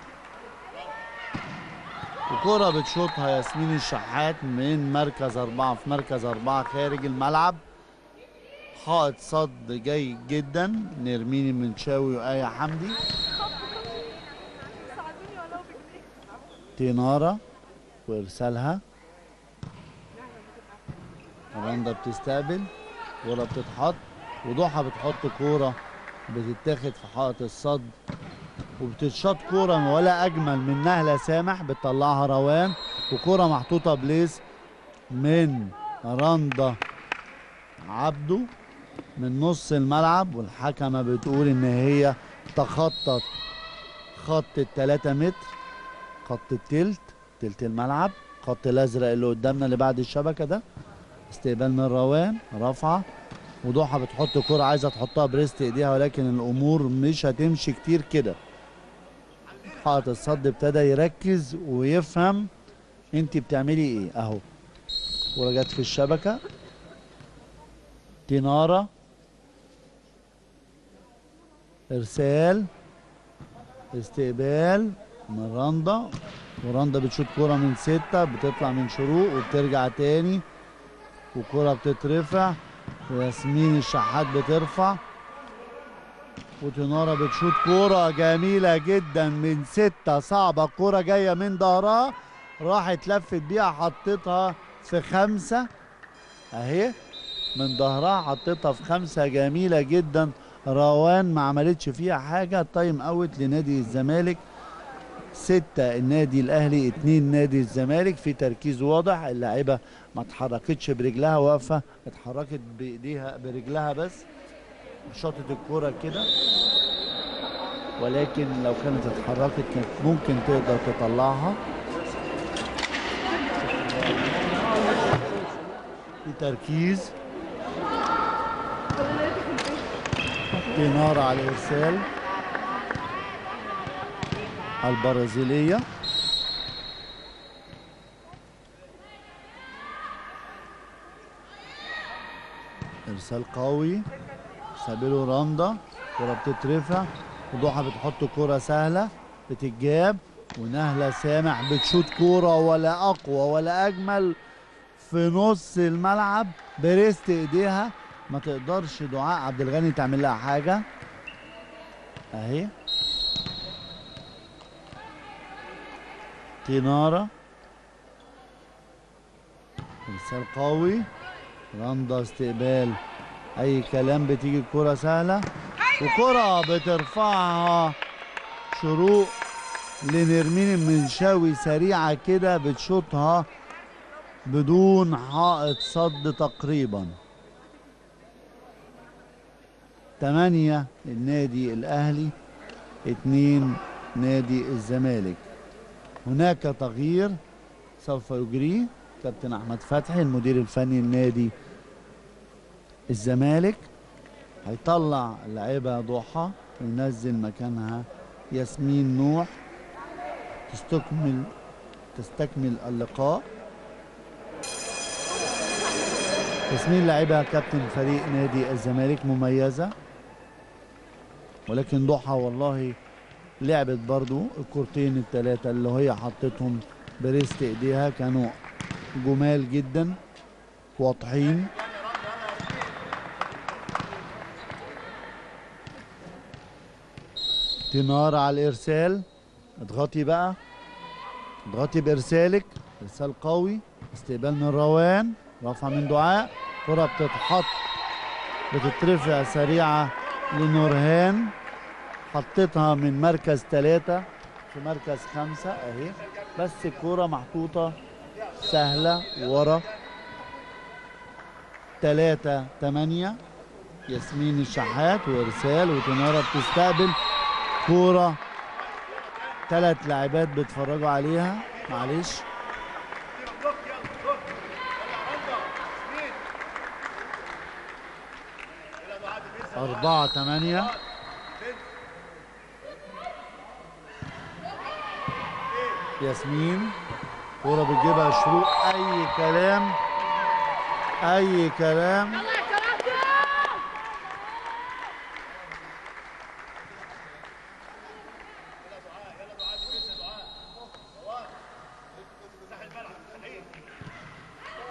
وكرة بتشوطها ياسمين الشحات من مركز 4 في مركز 4 خارج الملعب. حائط صد جيد جدا نرمين المنشاوي وآية حمدي. تنارة وإرسالها، رندا بتستقبل، كورة بتتحط، وضحى بتحط كورة بتتاخد في حائط الصد وبتتشاط كورة ولا أجمل من نهلة سامح بتطلعها روان، وكورة محطوطة place من رندا عبده من نص الملعب، والحكمة بتقول إن هي تخطت خط ال3 متر، خط التلت، تلت الملعب، خط الأزرق اللي قدامنا اللي بعد الشبكة ده. استقبال من روان، رفعة، وضحى بتحط كرة عايزة تحطها ب wrist ايديها ولكن الأمور مش هتمشي كتير كده. حائط الصد ابتدى يركز ويفهم انت بتعملي ايه. اهو كرة جت في الشبكة، تنارة، ارسال، استقبال من رندا، ورندا بتشوط كرة من 6 بتطلع من شروق وبترجع تاني، وكرة بتترفع وياسمين الشحات بترفع، وتنارة بتشوط كرة جميلة جدا من 6 صعبة، كرة جاية من ظهرها راحت لفت بيها حطتها في 5 اهي من ظهرها حطتها في 5 جميلة جدا. روان ما عملتش فيها حاجة. time out لنادي الزمالك، 6 النادي الاهلي 2 نادي الزمالك. في تركيز واضح، اللاعيبه ما اتحركتش برجلها، واقفة اتحركت بايديها برجلها بس، شاطت الكورة كده، ولكن لو كانت اتحركت كانت ممكن تقدر تطلعها. في تركيز، تنار على الارسال البرازيلية، ارسال قوي سابيلو رندا، كرة بتترفع وضحى بتحط كرة سهلة بتتجاب، ونهلة سامح بتشوط كرة ولا أقوى ولا أجمل في نص الملعب بريست إيديها، ما تقدرش دعاء عبد الغني تعمل لها حاجة. أهي تنارة، ارسال قوي، رندا استقبال اي كلام، بتيجي الكرة سهلة، وكرة بترفعها شروق لنرمين المنشاوي سريعة كده بتشوطها بدون حائط صد تقريبا. 8 النادي الاهلي، 2 نادي الزمالك. هناك تغيير سوف يجريه كابتن احمد فتحي المدير الفني لنادي الزمالك، هيطلع اللاعبه ضحى وينزل مكانها ياسمين نوح تستكمل اللقاء. ياسمين لاعبه كابتن فريق نادي الزمالك مميزة، ولكن ضحى والله لعبت برضو الكورتين الثلاثة اللي هي حطتهم بريست ايديها كانوا جمال جدا واضحين. تنار على الارسال، اضغطي بقى، اضغطي بارسالك، ارسال قوي، استقبال من روان، رفع من دعاء، كرة بتتحط بتترفع سريعة لنورهان، حطيتها من مركز 3 في مركز 5 اهي، بس الكرة محطوطة سهلة ورا. 3-8 ياسمين الشحات وارسال، وتنارة بتستقبل كورة، 3 لاعبات بيتفرجوا عليها، معلش. 4-8 ياسمين، كورة بتجيبها شروق، أي كلام أي كلام.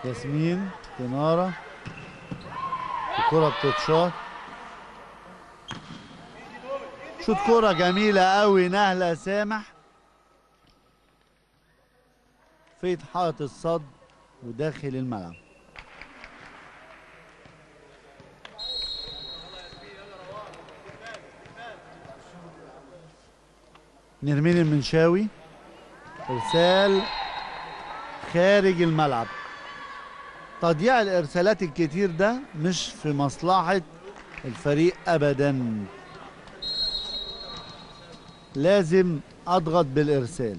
ياسمين تنارة، الكرة بتتشاط، شوط كرة جميلة قوي نهلة سامح في حائط الصد وداخل الملعب. نرمين المنشاوي، ارسال خارج الملعب. تضييع الارسالات الكتير ده مش في مصلحة الفريق ابدا، لازم اضغط بالارسال.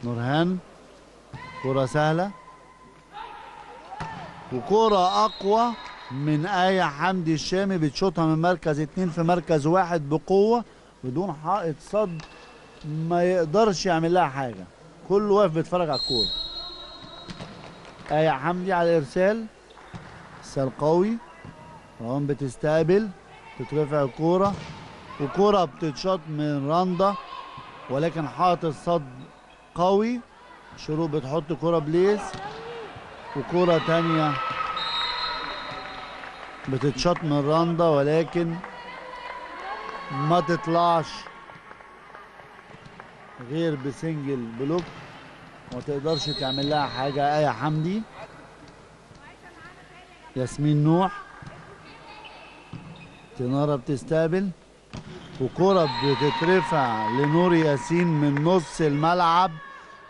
نورهان، كرة سهلة وكرة اقوى من آية حمدي الشامي، بتشوطها من مركز 2 في مركز 1 بقوة بدون حائط صد، ما يقدرش يعمل لها حاجة، كله واقف بيتفرج على الكورة. آية حمدي على الإرسال، إرسال قوي، روان بتستقبل، تترفع الكورة، وكورة بتتشاط من رندا ولكن حائط الصد قوي. شروق بتحط كورة place، وكورة تانية بتتشاط من رندا ولكن ما تطلعش غير ب single block، ما تقدرش تعمل لها حاجة آية حمدي. ياسمين نوح، تنارة بتستقبل، وكرة بتترفع لنور ياسين من نص الملعب،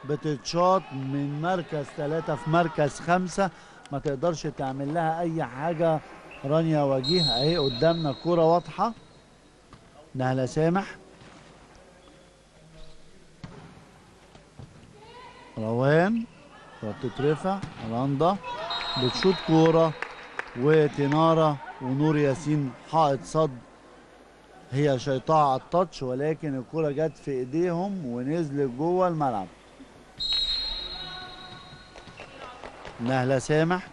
بتتشاط من مركز 3 في مركز 5، ما تقدرش تعمل لها أي حاجة رانيا وجيه. أهي قدامنا كرة واضحة، نهلة سامح، روان، كرة بتترفع، رندا بتشوط كورة، وتنارة ونور ياسين حائط صد، هي شيطاها على التاتش ولكن الكرة جت في ايديهم ونزلت جوه الملعب. نهلة سامح،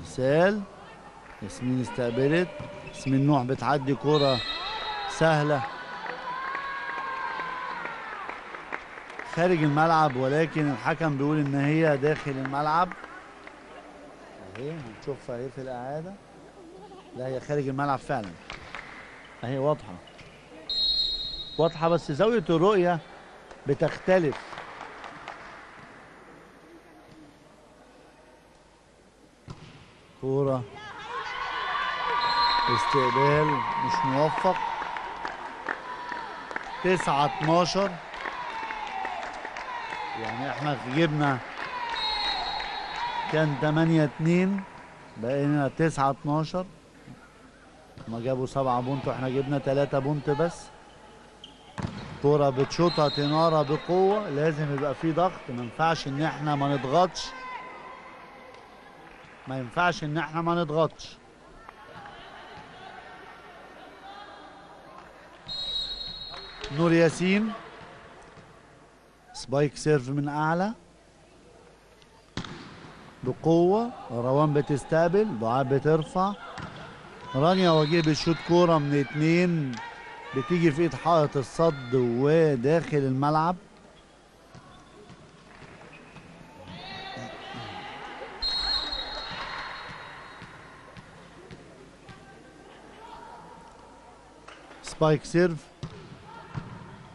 ارسال، ياسمين استقبلت، ياسمين نوح بتعدي كرة سهلة خارج الملعب ولكن الحكم بيقول ان هي داخل الملعب. اهي هنشوفها اهي في الاعادة، لا هي خارج الملعب فعلا، اهي واضحة واضحة، بس زاوية الرؤية بتختلف. كورة استقبال مش موفق. 9-12، يعني احنا جبنا كان 8-2، بقينا 9-12، هما جابوا 7 point واحنا جبنا 3 point بس. كورة بتشوطها تنارة بقوة، لازم يبقى في ضغط، ما ينفعش ان احنا ما نضغطش، ما ينفعش ان احنا ما نضغطش. نور ياسين، spike serve من اعلى بقوة، روان بتستقبل، دعاء بترفع، رانيا وجيه بتشوط كورة من 2 بتيجي في ايد حائط الصد وداخل الملعب. spike serve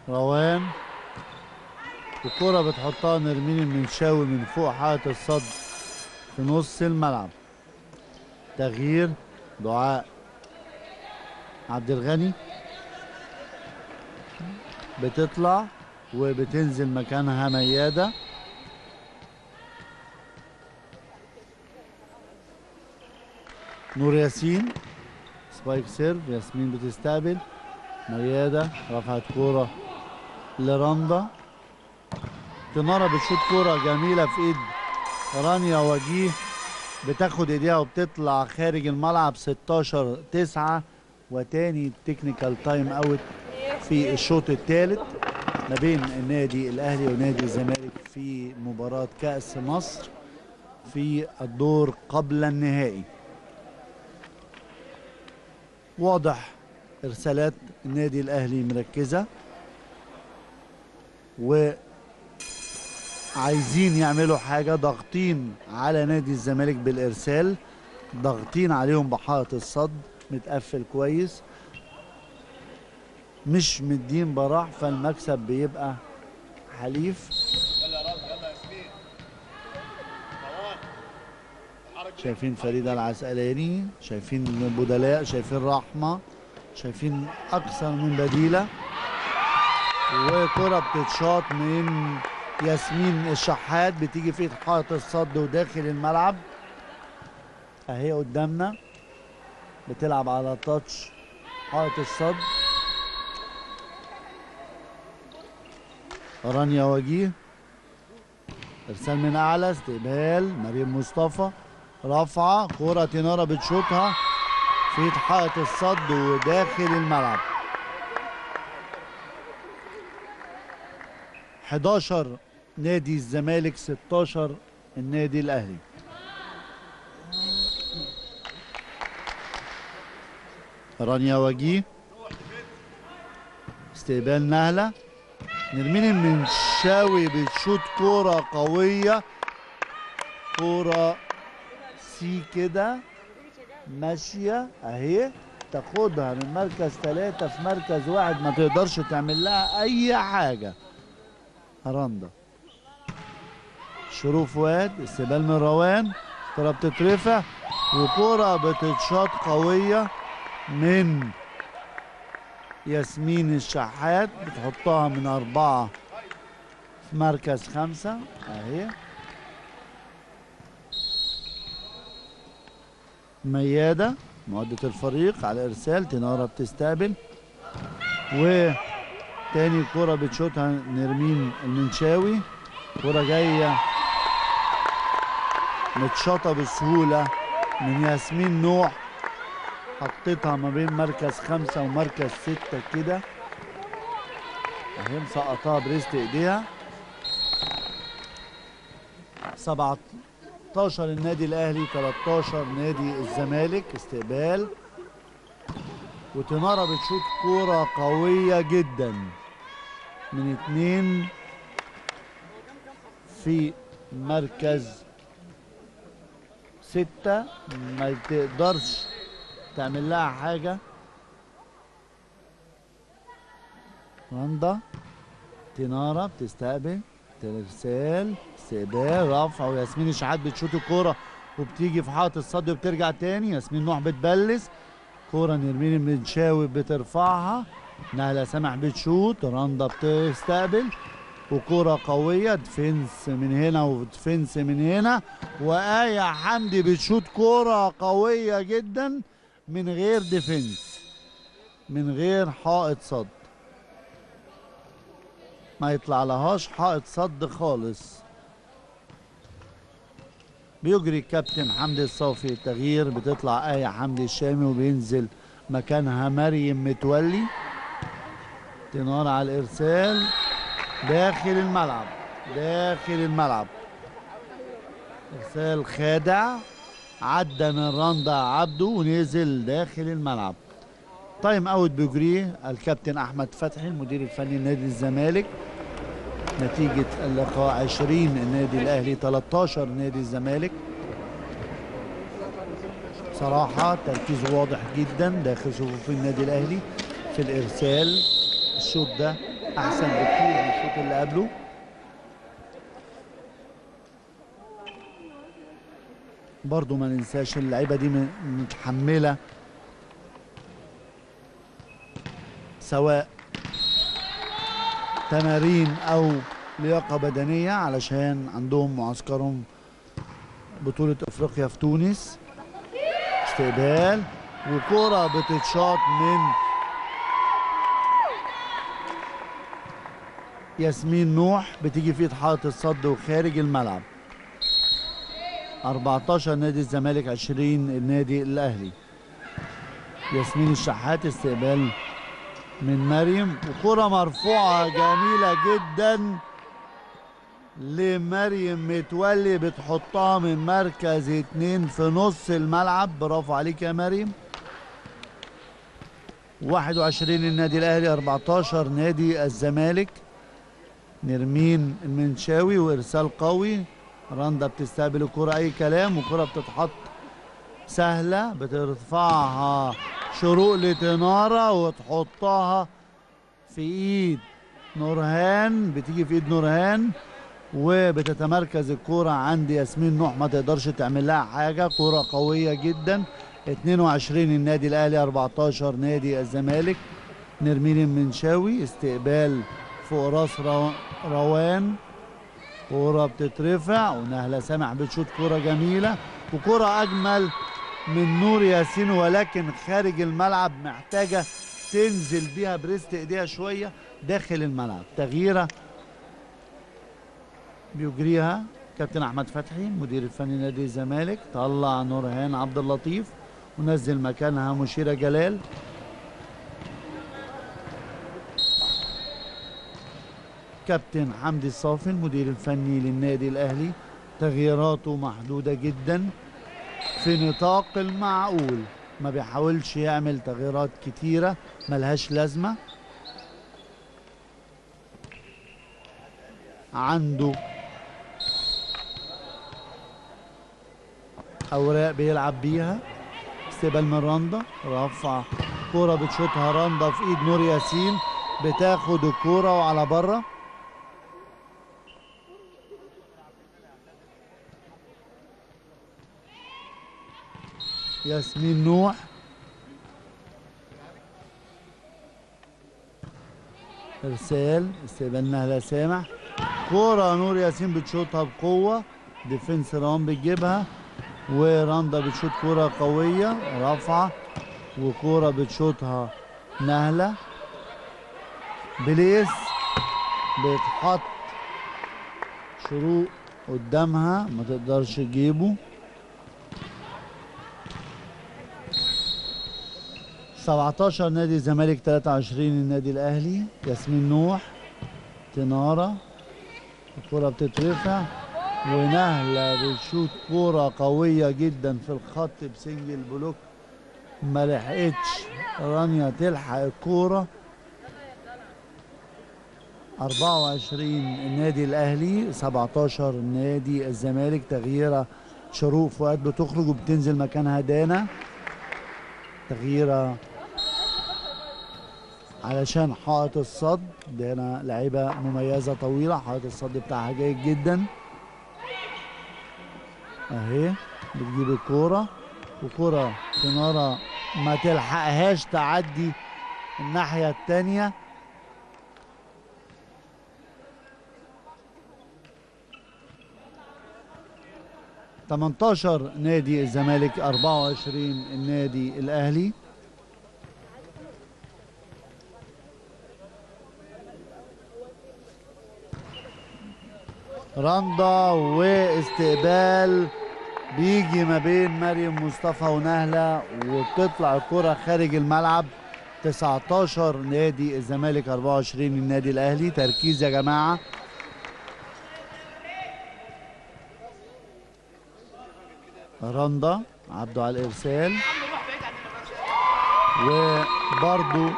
روان، الكرة بتحطها نرمين المنشاوي من فوق حائط الصد في نص الملعب. تغيير دعاء عبد الغني بتطلع وبتنزل مكانها ميادة. نور ياسين spike serve، ياسمين بتستقبل، ميادة رفعت كورة لرندا، تنارة بتشوط كورة جميلة في ايد رانيا وجيه، بتاخد ايديها وبتطلع خارج الملعب. 16-9، وتاني technical time out في الشوط الثالث ما بين النادي الاهلي ونادي الزمالك في مباراة كأس مصر في الدور قبل النهائي. واضح ارسالات النادي الاهلي مركزة وعايزين يعملوا حاجة، ضاغطين على نادي الزمالك بالارسال، ضاغطين عليهم بحائط الصد متقفل كويس، مش مدين براح، فالمكسب بيبقى حليف. شايفين فريدة العسقلاني، شايفين بدلاء، شايفين رحمة، شايفين أكثر من بديلة. وكرة بتتشاط من ياسمين الشحات، بتيجي في حائط الصد وداخل الملعب اهي قدامنا، بتلعب على تاتش حائط الصد. رانيا وجيه، ارسال من اعلى، استقبال مريم مصطفى، رفعه كرة تنارة بتشوطها في حائط الصد وداخل الملعب. 11 نادي الزمالك، 16 النادي الاهلي. رانيا وجيه، استقبال نهلة، نرمين المنشاوي بتشوط كرة قوية، كرة سي كده ماشية اهي، تاخدها من مركز 3 في مركز 1، ما تقدرش تعمل لها اي حاجة. رندا شروف فؤاد، استقبال من روان، كرة بتترفع وكرة بتتشاط قوية من ياسمين الشحات، بتحطها من 4 في مركز 5 اهي. ميادة معدة الفريق على ارسال، تنارة بتستقبل، وتاني كرة بتشوطها نرمين المنشاوي، كرة جاية متشاطة بسهولة من ياسمين نوح، حطيتها ما بين مركز 5 ومركز 6 كده اهي، مسقطها بريست ايديها. 17 النادي الاهلي، 13 نادي الزمالك. استقبال وتنارة بتشوط كورة قوية جدا من 2 في مركز 6، ما تقدرش تعمل لها حاجة. رندا تنارة بتستقبل، ترسال، استقبال، رفع، وياسمين الشحات بتشوط الكورة وبتيجي في حائط الصد وبترجع تاني. ياسمين نوح بتبلس كورة، نرمين المنشاوي بترفعها، نهلة سامح بتشوط، رندا بتستقبل، وكورة قوية، defense من هنا و defense من هنا، وآية حمدي بتشوط كورة قوية جدا من غير defense، من غير حائط صد، ما يطلع لهاش حائط صد خالص. بيجري الكابتن حمدي الصافي التغيير، بتطلع آية حمدي الشامي وبينزل مكانها مريم متولي. تنار على الإرسال داخل الملعب، داخل الملعب، إرسال خادع، عدى من رندا عبده ونزل داخل الملعب. time out بيجريه الكابتن احمد فتحي المدير الفني لنادي الزمالك. نتيجة اللقاء 20 النادي الاهلي، 13 نادي الزمالك. صراحة تركيز واضح جدا داخل صفوف النادي الاهلي، في الإرسال. الشوط ده أحسن بكتير من الشوط اللي قبله. برضو ما ننساش اللعيبة دي متحملة سواء تمارين أو لياقة بدنية علشان عندهم معسكرهم بطولة أفريقيا في تونس. استقبال وكرة بتتشاط من ياسمين نوح، بتيجي في حائط الصد وخارج الملعب. 14 نادي الزمالك، 20 النادي الأهلي. ياسمين الشحات استقبال من مريم، وكرة مرفوعة جميلة جدا لمريم متولي، بتحطها من مركز 2 في نص الملعب. برافو عليك يا مريم. 21 النادي الأهلي، 14 نادي الزمالك. نرمين المنشاوي وإرسال قوي، رندا بتستقبل الكرة أي كلام، وكرة بتتحط سهلة بترفعها شروق لتنارة وتحطها في إيد نورهان، بتيجي في إيد نورهان وبتتمركز الكرة عند ياسمين نوح، ما تقدرش تعمل لها حاجة. كرة قوية جدا. 22 النادي الأهلي، 14 نادي الزمالك. نرمين المنشاوي استقبال فوق راس روان، كرة بتترفع ونهلة سامح بتشوط كرة جميلة، وكرة أجمل من نور ياسين ولكن خارج الملعب، محتاجة تنزل بيها بريست إيديها شوية داخل الملعب. تغييرة بيجريها كابتن أحمد فتحي مدير الفني نادي الزمالك، طلع نورهان عبد اللطيف ونزل مكانها مشيرة جلال. كابتن حمدي الصافي المدير الفني للنادي الأهلي تغييراته محدودة جدا في نطاق المعقول، ما بيحاولش يعمل تغييرات كتيرة ملهاش لازمة. عنده أوراق بيلعب بيها. استقبال من رندا، رفع كرة بتشوطها رندا في ايد نور ياسين، بتاخد الكرة وعلى بره. ياسمين نوح ارسال، استقبال نهلة سامح، كرة نور ياسين بتشوطها بقوة، defense روان بتجيبها، ورندا بتشوط كرة قوية رفعة، وكرة بتشوطها نهلة. place بتحط شروق قدامها ما تقدرش تجيبه. 17 نادي الزمالك، 23 النادي الأهلي. ياسمين نوح، تنارة، الكرة بتترفع ونهلة بتشوط كرة قوية جدا في الخط ب single block، ما لحقتش رانيا تلحق الكورة. 24 النادي الأهلي، 17 نادي الزمالك. تغييرة شروق فؤاد بتخرج وبتنزل مكانها دانا، تغييرة علشان حائط الصد. دانا لعيبة مميزة طويلة، حائط الصد بتاعها جيد جدا. اهي بتجيب الكورة، وكرة تنارة ما تلحقهاش تعدي الناحية التانية. 18 نادي الزمالك، 24 النادي الأهلي. رندا واستقبال بيجي ما بين مريم مصطفى ونهلة، وبتطلع الكرة خارج الملعب. 19 نادي الزمالك، 24 النادي الأهلي. تركيز يا جماعة. رندا عبده على الإرسال، وبرضو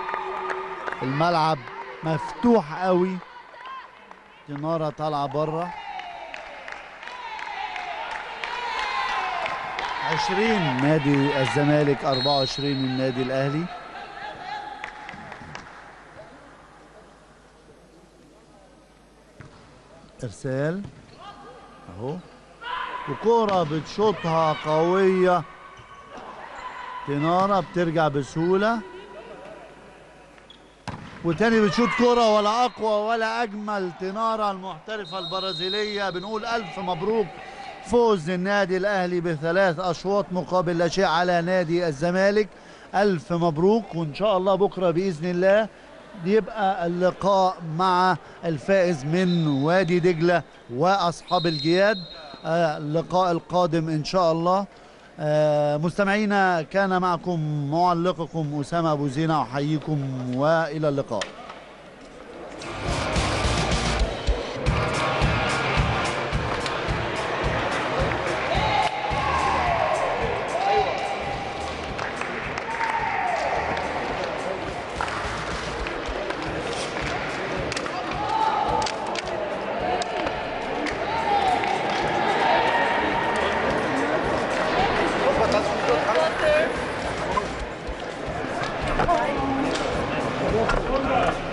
الملعب مفتوح قوي، تنارة طالعة بره. 20 نادي الزمالك، 24 النادي الأهلي. ارسال اهو، وكرة بتشوطها قوية تنارة، بترجع بسهولة، وتاني بتشوط كرة ولا أقوى ولا أجمل. تنارة المحترفة البرازيلية. بنقول ألف مبروك فوز النادي الأهلي ب3 أشواط مقابل لا شيء على نادي الزمالك. ألف مبروك، وإن شاء الله بكرة بإذن الله يبقى اللقاء مع الفائز من وادي دجلة وأصحاب الجياد، اللقاء القادم إن شاء الله. مستمعينا، كان معكم معلقكم أسامة أبو زينة، أحييكم وإلى اللقاء. Thank you.